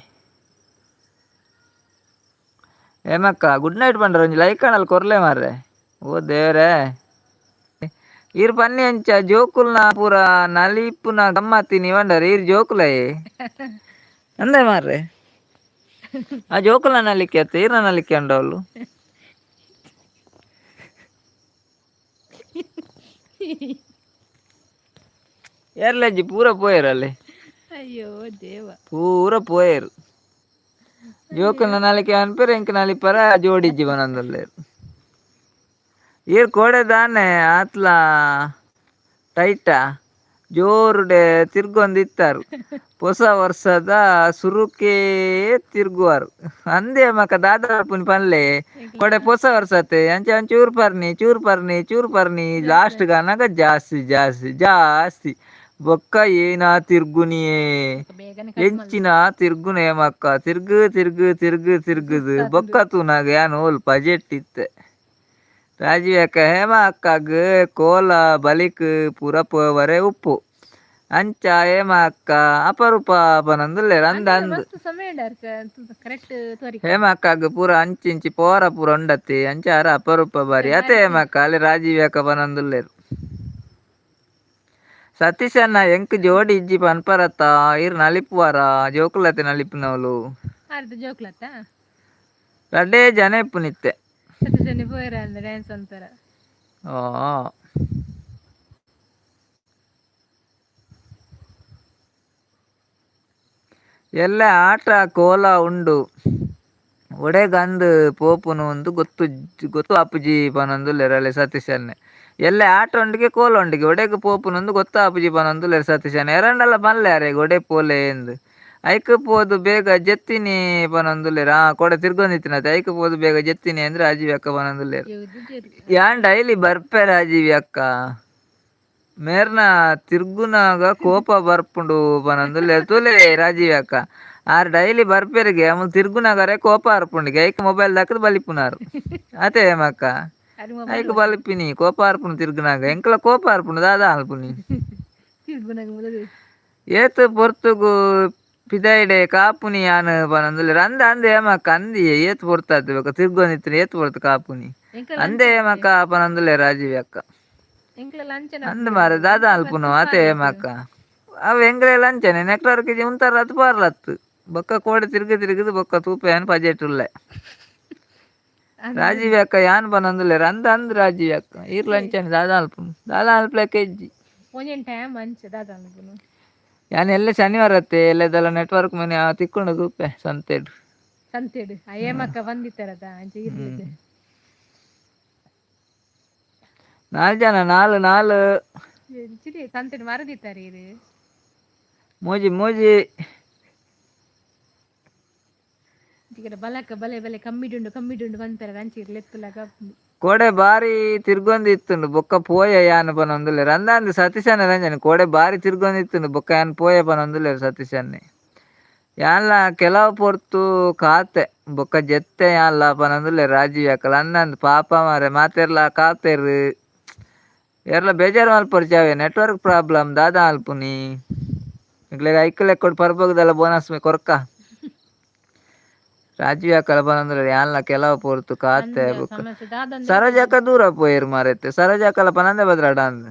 ಹೇಮಕ್ಕ ಗುಡ್ ನೈಟ್ ಪಂಡ್ರ ಒಂಜಿ ಲೈಕ್ ಆಂಡಲ ಕೊರ್ಲೆ ಮಾರ್ರೆ. ಓ ದೇವ್ರೇ, ಈರ್ ಪನ್ನಿ ಅಂಚ ಜೋಕುಲ್ನ ಪೂರ ನಲಿಪುನ ಗಮ್ಮತ್ತಿ ಪಂಡರ್, ಈರ್ ಜೋಕುಲಯೇ ಅಂದೆ ಮಾರ್ರೆ. ಆ ಜೋಕುಲ್ನ ನಲಿಕೆ ಅತ್ತ ಈರ್ನ ನಲಿಕೆ ಅಂಡವಳು. ಏರ್ಲಜ್ಜಿ ಪೂರ ಪೋಯರಲ್ಲಿ. ಅಯ್ಯೋ ದೇವ, ಪೂರ ಪೋಯೆರ್. ಜೋಕುಲ್ನ ನಲಿಕೆ ಅನ್ಪೆರ್, ಎಂಕ್ ನಲಿಪರ ಜೋಡಿಜ್ಜಿ ಪನೊಂದುಲ್ಲೆರ್. ಈರ್ ಕೋಡೆ ದಾನೆ ಆತ್ಲ ಟೈಟಾ ಜೋರುಡೆ ತಿರ್ಗೊಂದಿತ್ತಾರು. ಹೊಸ ವರ್ಷದ ಸುರುಕೇ ತಿರ್ಗುವಾರು ಅಂದೇ ಮಕ ದಾದ ಪುನಿ ಪನ್ಲೆ. ಕೊಡೆ ಹೊಸ ವರ್ಷತೆ ಅಂಚ ಚೂರು ಪರ್ನಿ ಚೂರು ಪರ್ನಿ ಚೂರು ಪರ್ನಿ ಲಾಸ್ಟ್ ಗಾನಾಗ ಜಾಸ್ತಿ ಜಾಸ್ತಿ ಜಾಸ್ತಿ ಬೊಕ್ಕ ಏನಾ ತಿರ್ಗುನಿಯೇ ಬೇಗನೆ ಎಂಚಿನ ತಿರ್ಗುನೆ ಮಕ್ಕ ತಿರ್ಗು ತಿರ್ಗು ತಿರ್ಗು ತಿರ್ಗುದು ಬೊಕ್ಕ ತೂನಾಗ ಯಾನ್ ಓಲ್ ಪಜೆಟ್ ಇತ್ತೆ. ರಾಜೀವ್ ಅಕ್ಕ ಹೇಮ ಅಕ್ಕಗ್ ಕೋಲ ಬಲಿಕ್ ಪೂರ ಪೋವರೆ ಉಪ್ಪು ಅಂಚ ಹೇಮ ಅಕ್ಕ ಅಪರೂಪ ಪನೊಂದುಲ್ಲೆರ್ ಅಂದ್ ಅಂದ್. ಮಸ್ತ್ ಸಮಯ ಕರೆಕ್ಟ್ ತೋರಿ. ಹೇಮ ಅಕ್ಕಗ್ ಪೂರ ಅಂಚಿ ಇಂಚಿ ಪೋರ ಪೂರ ಉಂಡತಿ ಅಂಚ ಅರ ಅಪರೂಪ ಬಾರಿ ಅತೆ ಹೇಮಕ್ಕ ಅಲ್ಲಿ ರಾಜೀವ್ ಅಕ್ಕ ಪನೊಂದುಲ್ಲೆರ್. ಸತೀಶಣ್ಣ ಎಂಕ್ ಜೋಡಿ ಇಜ್ಜಿ ಪನ್ಪರತ್ತ, ಈರ್ ನಲಿಪುವರ ಜೋಕುಲತೆ ನಲಿಪುನವ್ಲು? ಅರ್ಧ ಜೋಕ್ಲತ್ತ. ರಡ್ಡೇ ಜನ ಇಪ್ಪುನಿತ್ತೆ. ಸತೀಶಣ್ಣೆ ಪೋಯರ ಅಂದ್ರೆ ಡ್ಯಾನ್ಸ್ ಅಂತಾರ. ಓ ಎಲ್ಲೆ ಆಟ ಕೋಲ ಉಂಡು ಒಡೆಗಂದ್ ಪೋಪುನು ಅಂದ್ ಗೊತ್ತು ಗೊತ್ತು ಆಪುಜಿ ಪನೊಂದುಲ್ಲೆರ್ ಅಲೆ ಸತೀಶಣ್ಣೆ. ಎಲ್ಲೆ ಆಟ ಉಂಡುಗೆ ಕೋಲ ಉಂಡುಗೆ ಒಡೆಗ್ ಪೋಪುನು ಗೊತ್ತಾಪುಜಿ ಪನೊಂದುಲ್ಲೆರ್ ಸತೀಶಣ್ಣೆ. ಎರಂಡಲ ಪನ್ಲೆ ಅರೆಗ್ ಒಡೆ ಪೋಲೆ ಇಂದ್. ಐಕ್ ಪೋದು ಬೇಗ ಜೆತ್ತಿನಿ ಪನೊಂದುಲ್ಲೆರ್. ಆ ಕೊಡೆ ತಿರ್ಗೊಂದಿತ್ತಿನತೆ ಐಕ್ ಪೋದು ಬೇಗ ಜೆತ್ತಿನಿ ಅಂದ್ ರಾಜೀವಿ ಅಕ್ಕ ಪನೊಂದುಲ್ಲೆರ್. ಯಾನ್ ಡೈಲಿ ಬರ್ಪೆ ರಾಜೀವಿ ಅಕ್ಕ. ಮೇರ್ನ ತಿರ್ಗುನಾಗ ಕೋಪ ಬರ್ಪುಂಡು ಪನೊಂದುಲ್ಲೆರ್. ತೂಲೆ ರಾಜೀವಿ ಅಕ್ಕ, ಆರ್ ಡೈಲಿ ಬರ್ಪೆರ್ಗೆ ಅಮುಲು ತಿರ್ಗುನಾಗರೆ ಕೋಪ ಬರ್ಪುಂಡುಗೆ ಐಕ್ ಮೊಬೈಲ್ ದಕ್ಕದ್ ಬಲಿಪುನಾರ್ ಅತೆ ಹೇಮಕ್ಕ. ಐಕ್ ಬಲಿಪಿನಿ ಕೋಪ ಬರ್ಪುಂಡು ತಿರ್ಗುನಾಗ. ಎಂಕ್ಲ ಕೋಪ ಬರ್ಪುಂಡು ದಾದ ಅಲ್ಪುನಿ. ಏತ್ ಪೊರ್ತುಗು ಪಿದಾಯಿಡೆ ಕಾಪುನಿ ಯಾನ್ ಪನೊಂದುಲ್ಲೆರ್. ಅಂದ್ ಅಂದ್ ಹೇಮಕ್ಕ ಅಂದಿಯೆ ಏತ್ ಪೊರ್ತಾತ್ ಬೊಕ ತಿರ್ಗೊಂದಿತ್ತಿನ ಏತ್ ಪೊರ್ತು ಕಾಪುನಿ ಅಂದೆ ಹೇಮಕ್ಕ ಪನೊಂದುಲ್ಲೆರ್ ರಾಜೀವಿ ಅಕ್ಕ. ಅಂದ್ ಮಾರ್ರೆ ದಾದ ಅಲ್ಪುನು ಅತೆ ಹೇಮಕ್ಕ. ಅವು ಎಂಕ್ಲೆಲ ಅಂಚನೆ ನೆಟ್ವರ್ಕ್ ಇಜ್ಜಿ ಉಂತಾರತ್ ಪಾರ್ಲತ್ ಬೊಕ್ಕ ಕೋಡೆ ತಿರ್ಗ ತಿರ್ಗದ್ ಬೊಕ್ಕ ತೂಪೆ ಯಾನ್ ಪಜೆಟ್ ಉಲ್ಲೆ. Rajiv ಅಕ್ಕ ಯಾನ್ ಪನೊಂದುಲ್ಲೆರ್ ಅಂದ್ ಅಂದ್ ರಾಜೀವ್ ಅಕ್ಕ ಈರ್ಲ ಅಂಚನೆ ದಾದ ಅಲ್ಪುನು ದಾದ ಅಲ್ಪಲೆಕ ಇಜ್ಜಿ. ಒಂಜೊಂದು ಟೈಮ್ ಅಂಚ ದಾದ ಅನ್ಪುನು. ಯಾನ್ ಎಲ್ಲೆ ಶನಿವಾರ ಅತ್ತೆ, ಎಲ್ಲೆದಲ್ಲ ನೆಟ್ವರ್ಕ್ ಮನೆ ತಿಕ್ಕೊಂಡು ತೂಪೆ ಸಂತೆಡ್. ಸಂತೆಡ್ ಅಯ್ಯಮ್ಮಕ್ಕ ಬಂದಿತ್ತಾರದ ಅಂಚ ಇರ್ಲಿದೆ. ನಾಲ್ ಜನ, ನಾಲ್ ನಾಲ್. ಎಂಚಿದೆ ಸಂತೆಡ್ ಮರದಿತ್ತಾರೆ ಇದು. ಮೂಜಿ ಮೂಜಿ. ಇದರ ಬಲಕ ಬಲೆ ಬಲೆ ಕಮ್ಮಿಡುಂಡು ಕಮ್ಮಿಡುಂಡು ಪನ್ಪೆರ ಅಂಚ ಇರ್ಲೆತ್ತುಲಾಗ. ಕೋಡೆ ಬಾರಿ ತಿರ್ಗೊಂದಿತ್ತುಂಡು ಬೊಕ್ಕ ಪೋಯ ಯಾನ್ ಪನೊಂದುಲ್ಲೆರ್ ಅಂದಾಂದ್ ಸತೀಶಣ್ಣ ರಂಜನೆ. ಕೋಡೆ ಬಾರಿ ತಿರ್ಗೊಂದಿತ್ತುಂಡು ಬೊಕ್ಕ ಯಾನ್ ಪೋಯ ಪನೊಂದುಲ್ಲೆರ್ ಸತೀಶಣ್ಣೆ. ಯಾನ್ಲ ಕೆಲವು ಪೊರ್ತು ಕಾತೆ ಬೊಕ್ಕ ಜೆತ್ತೆ ಯಾನ್ಲ ಪನೊಂದುಲ್ಲೆರ್ ರಾಜೀವ್ ಅಕಲ್. ಅಂದಂದ್ ಪಾಪ ಮಾರೆ, ಮಾತೆರ್ಲ ಕಾತೆರ್. ಏರ್ಲ ಬೇಜಾರು ಮಲ್ಪೊರ್ಚಿ, ನೆಟ್ವರ್ಕ್ ಪ್ರಾಬ್ಲಮ್ ದಾದ ಅಲ್ಪುನಿ. ನಿಕ್ಲೆಗ್ ಐಕ್ ಲೆಕ್ಕೊಡು ಪರ್ಬೊಗುದಲ್ಲ ಬೋನಸ್ ಕೊರ್ಕ. ರಾಜೀವ್ ಅಕ್ಕಲ ಪನೊಂದುಲ್ಲೆರ್ ಯಾನ್ಲ ಕೆಲವು ಪೊರ್ತು ಕಾತೆ ಬೊಕ್ಕ. ಸಮಸ್ಯೆ ದಾದಂದ್ರೆ ಸರೋಜಕ್ಕ ದೂರ ಪೋಯೆರ್ ಮಾರೈತೆ. ಸರೋಜಕ್ಕಲ ಪನಂದೆ ಬದ್ರಾಡ ಅಂದ್.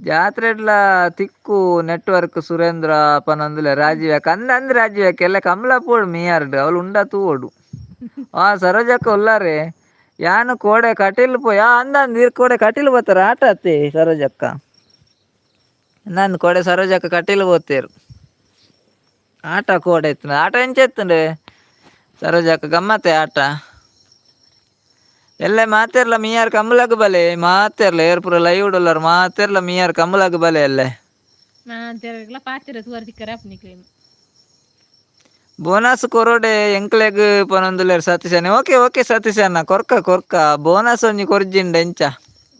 ಜಾತ್ರೆಡ್ಲ ತಿಕ್ಕು ನೆಟ್ವರ್ಕ್ ಸುರೇಂದ್ರ ಪನೊಂದುಲ್ಲೆ ರಾಜೀವ್ ಅಕ್ಕ. ಅಂದ್ ಅಂದ್ ರಾಜೀವ್ ಅಕ್ಕ, ಎಲ್ಲ ಕಮಲ ಪೋಡು ಮೀಯಾರ್ಡ್ ಅವಳು ಉಂಡ ತೂವೊಡು. ಆ ಸರೋಜಕ್ಕ ಉಲ್ಲಾರೆ. ಯಾನ್ ಕೋಡೆ ಕಟೀಲ್ ಪೋಯ. ಅಂದ ಅಂದ್, ಈರ್ ಕೋಡೆ ಕಟೀಲ್ ಪೋತಾರ ಆಟ ಅತ್ತೆ ಸರೋಜಕ್ಕ. ನಂದು ಕೋಡೆ ಸರೋಜಕ್ಕ ಕಟೀಲ್ ಪೋತೇರು ಆಟ. ಕೋಡೆ ಇತ್ತು ಆಟ, ಎಂಚ ಇತ್ತುಂಡೆ ಸರೋಜಕ್ಕ? ಗಮ್ಮತ್ತೆ ಆಟ. ಎಲ್ಲ ಮಾತೆರ್ಲ ಮೀಯಾರ್ ಕಂಬಲಗ್ ಬಲೆ. ಮಾತೆರ್ಲ ಏರ್ ಪೂರ ಲೈವ್ ಉಲ್ಲರ್ ಮಾತೆರ್ಲ ಮೀಯಾರ್ ಕಂಬಲಗ್ ಬಲೆ ಎಲ್ಲೆ. ಮಾತೆರ್ಗ್ಲ ಪಾತೆರ ತೂವರ ತಿಕ್ಕರ ಆಪುನಿಕ್ಲೆನ್. ಬೋನಸ್ ಕೊರೊಡೆ ಎಂಕ್ಲೆಗ್ ಪನೊಂದುಲ್ಲೆರ್ ಸತೀಶಣ್ಣ. ಓಕೆ ಓಕೆ ಸತೀಶಣ್ಣ, ಕೊರ್ಕ ಕೊರ್ಕ. ಬೋನಸ್ ಒಂಜಿ ಕೊರ್ಜಿಂಡ ಎಂಚ?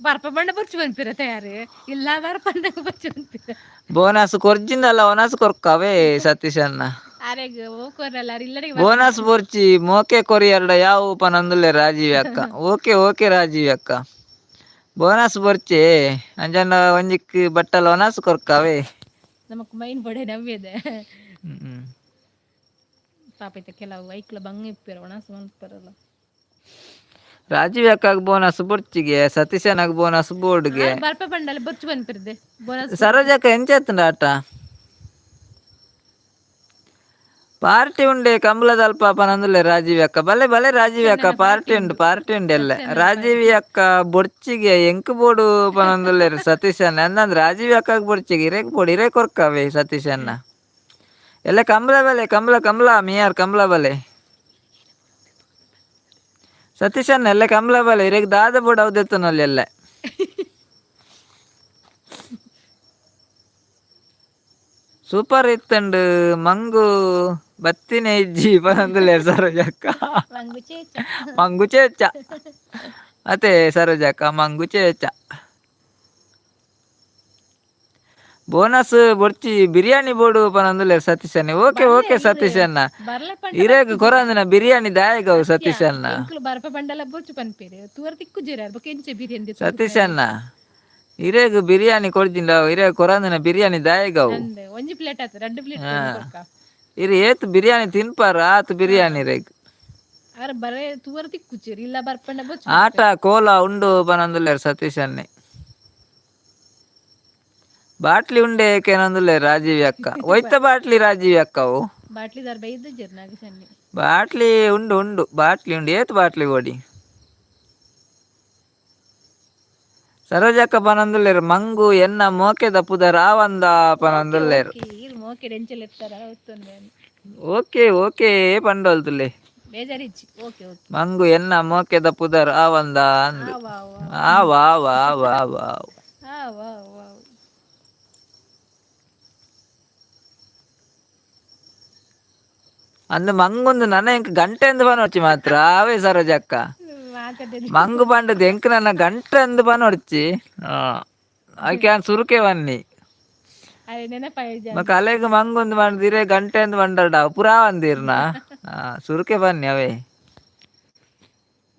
ಬರ್ಪ ಬಂಡ ಬೊರ್ಚು ಪನ್ಪಿರ ತಯಾರು ಇಲ್ಲ, ಬರ್ಪಂಡ ಬೊರ್ಚು ಪನ್ಪಿರ. ಬೋನಸ್ ಕೊರ್ಜಿಂಡಲ್ಲ ಒನಸ್ ಕೊರ್ಕವೇ ಸತೀಶಣ್ಣ. ಆರೆಗ್ ಓ ಕೊರಲ್ಲ ಇಲ್ಲಡೆ. ಬೋನಸ್ ಬೊರ್ಚಿ, ಮೋಕೆ ಕೊರಿಯರ್ಡ ಯಾವು ಪನೊಂದುಲ್ಲೆರ್ ರಾಜೀವ್ ಅಕ್ಕ. ಓಕೆ ಓಕೆ ರಾಜೀವ್ ಅಕ್ಕ, ಬೋನಸ್ ಬೊರ್ಚಿ ಅಂಚಂಡ ಒಂಜಿಕ್ ಬಟ್ಟಲ್ ಒನಸ್ ಕೊರ್ಕವೇ. ನಮಕ್ ಮೈನ್ ಬೊಡೆ ನವ್ಯದೆ. ಹ್ಮ್. ಪಾಪ ಇತ್ತ ಕೆಲವು ಐಕ್ಲ ಬಂಗ ಇಪ್ಪೆರ ಒಣಸ್ ಮನ್ಪರಲ್ಲ. ರಾಜೀವ್ ಅಕ್ಕಗ್ ಬೋನಸ್ ಬೊರ್ಚಿಗೆ, ಸತೀಶಣ್ಣಗ್ ಬೋನಸ್ ಬೋರ್ಡ್ಗೆ. ಬರ್ಪ ಬಂಡಲ ಬೊರ್ಚು ಪನ್ಪಿರ್ದೆ ಬೋನಸ್. ಸರೋಜಕ್ಕ ಎಂಚ ಇತ್ತುಂಡ ಆಟ? ಪಾರ್ಟಿ ಉಂಡೆ ಕಂಬಳದಲ್ಪ ಪನೊಂದುಲ್ಲೆ ರಾಜೀವ್ ಅಕ್ಕ. ಬಲೆ ಬಲೆ ರಾಜೀವ್ ಅಕ್ಕ, ಪಾರ್ಟಿ ಉಂಡು, ಪಾರ್ಟಿ ಉಂಡು ಎಲ್ಲ. ರಾಜೀವ್ ಅಕ್ಕ ಬೊರ್ಚಿಗೆ, ಎಂಕ್ ಬೋಡು ಪನೊಂದುಲ್ಲೆರ್ ಸತೀಶ್ ಅಣ್ಣ. ಅಂದಂದ್ ರಾಜೀವ್ ಅಕ್ಕಗ್ ಬೊರ್ಚಿಗೆ, ಇರೆಗ್ ಬೋಡು, ಇರೇ ಕೊರ್ಕವೇ ಸತೀಶ್ ಅಣ್ಣ. ಎಲ್ಲ ಕಂಬಳ ಬಲೆ, ಕಂಬಳ ಕಂಬಳ ಮೀಯಾರ್ ಕಂಬಳ ಬಲೆ. ಸತೀಶ್ ಅಣ್ಣ ಎಲ್ಲ ಕಂಬಳ ಬಲೆ. ಇರೆಗ್ ದಾದ ಬೋಡು ಅವು ದೆತ್ತೊನಲ್ಲಿ ಎಲ್ಲ. ಸೂಪರ್ ಇತ್ತಂಡು ಮಂಗು ಬತ್ತಿನ ಇಜ್ಜಿ ಪನೊಂದುಲ್ಲೆರ್ ಸರೋಜಕ್ಕ. ಮಂಗು ಚೇಚ. ಮಂಗು ಚೇಚ ಅತೆ ಸರೋಜಕ್ಕ, ಮಂಗು ಚೇಚ. ಬೋನಸ್ ಬೊರ್ಚಿ, ಬಿರಿಯಾನಿ ಬೋಡು ಪನೊಂದುಲ್ಲೆರ್ ಸತೀಶ್ ಅಣ್ಣ. ಓಕೆ ಓಕೆ ಸತೀಶ್ ಅಣ್ಣ. ಬರ್ಲ ಪಂಡ ಇರೆಗ್ ಕೊರಂದಿನ ಬಿರಿಯಾನಿ ದಾಯೆಗವು ಸತೀಶ್ ಅಣ್ಣ? ಎಂಕ್ಲು ಬರ್ಪ ಬಂಡಲ ಬೊರ್ಚು ಪನ್ಪೇರು, ತೂವರ ತಿಕ್ಕು ಜೇರ ಬೊಕ ಎಂಚ ಬಿರಿಯಾನಿ? ಸತೀಶ್ ಅಣ್ಣ, ಇರೆಗ್ ಬಿರಿಯಾನಿ ಕೊರ್ಜಿಂಡ ಇರೆಗ್ ಕೊರಂದಿನ ಬಿರಿಯಾನಿ ದಾಯೆಗವು? ಅಂದ್, ಒಂಜಿ ಪ್ಲೇಟ್ ಆತು, ರಡ್ಡ್ ಪ್ಲೇಟ್ ಕೊರ್ಕ. ಇರ್ ಏತ್ ಬಿರಿಯಾನಿ ತಿನ್ಪಾರ ಆತ್ ಬಿರಿಯಾನಿ ಇರೆಗ್. ಆರ್ ಬರೇ ತೂವರ ತಿಕ್ಕುಜೆರ್ ಇಲ್ಲ ಬರ್ಪಂಡ ಬೊರ್ಚು. ಆಟ ಕೋಲ ಉಂಡು ಪನೊಂದುಲ್ಲೆರ್ ಸತೀಶ್ ಅಣ್ಣೆ. ಬಾಟ್ಲಿ ಉಂಡೆ ಕೇನೊಂದುಲ್ಲೆರ್ ರಾಜೀವ್ ಅಕ್ಕ. ಒಯ್ತ ಬಾಟ್ಲಿ ರಾಜೀವ್ ಅಕ್ಕವು? ಬಾಟ್ಲಿ ದಾರ್ ಬೈದ ನಾಗಸನ್ನಿ. ಬಾಟ್ಲಿ ಉಂಡು ಉಂಡು, ಬಾಟ್ಲಿ ಉಂಡು. ಏತ್ ಬಾಟ್ಲಿ ಓಡಿ? ಸರೋಜಕ್ಕ ಪನೊಂದುಲ್ಲೆರ್ ಮಂಗು ಎನ್ನ ಮೋಕೆದ ಪುದರ್ ಆವಂದ ಪನೊಂದುಲ್ಲೆರ್. ಈರ್ ಮೋಕೆಡ್ ಎಂಚಲ ಇತ್ತಾರ ಗೊತ್ತುಂಡೆ. ಓಕೆ ಓಕೆ ಪಂಡೊಲ್ತುಲೆ. ಬೇಜಾರಿಜ್ಜಿ, ಓಕೆ ಓಕೆ. ಮಂಗು ಎನ್ನ ಮೋಕೆದ ಪುದರ್ ಆವಂದ ಅಂದ್. ಆ ವಾ ವಾ. ಆ ವಾ ವಾ ವಾ ವಾ. ಆ ವಾ ವಾ. ಅಂದ್ ಮಂಗೊಂದು ನನ ಎಂಕ್ ಗಂಟೆ ಅಂದ್ ಪನೊಡ್ಚಿ ಮಾತ್ರ ಅವೇ ಸರೋಜಕ್ಕ. ಮಾತಾಡಿದ್ ಮಂಗು ಪಂಡದ್ ಎಂಕ್ ನನ್ನ ಗಂಟೆ ಅಂದ್ ಪನೊಡ್ಚಿ. ಐಕೆ ಯಾನ್ ಸುರುಕೆ ಬನ್ನಿ. ಅರೆ ನೆನಪಾಯ್ಜ. ಮಕ್ಕ ಅಲೆಗ್ ಮಂಗೊಂದು ಪಂಡ್ದಿರೆ ಗಂಟೆ ಅಂದ್ ಪಂಡಡ ಪುರಾ ಬಂದಿರ್ನ ಸುರುಕೆ ಬನ್ನಿ ಅವೇ.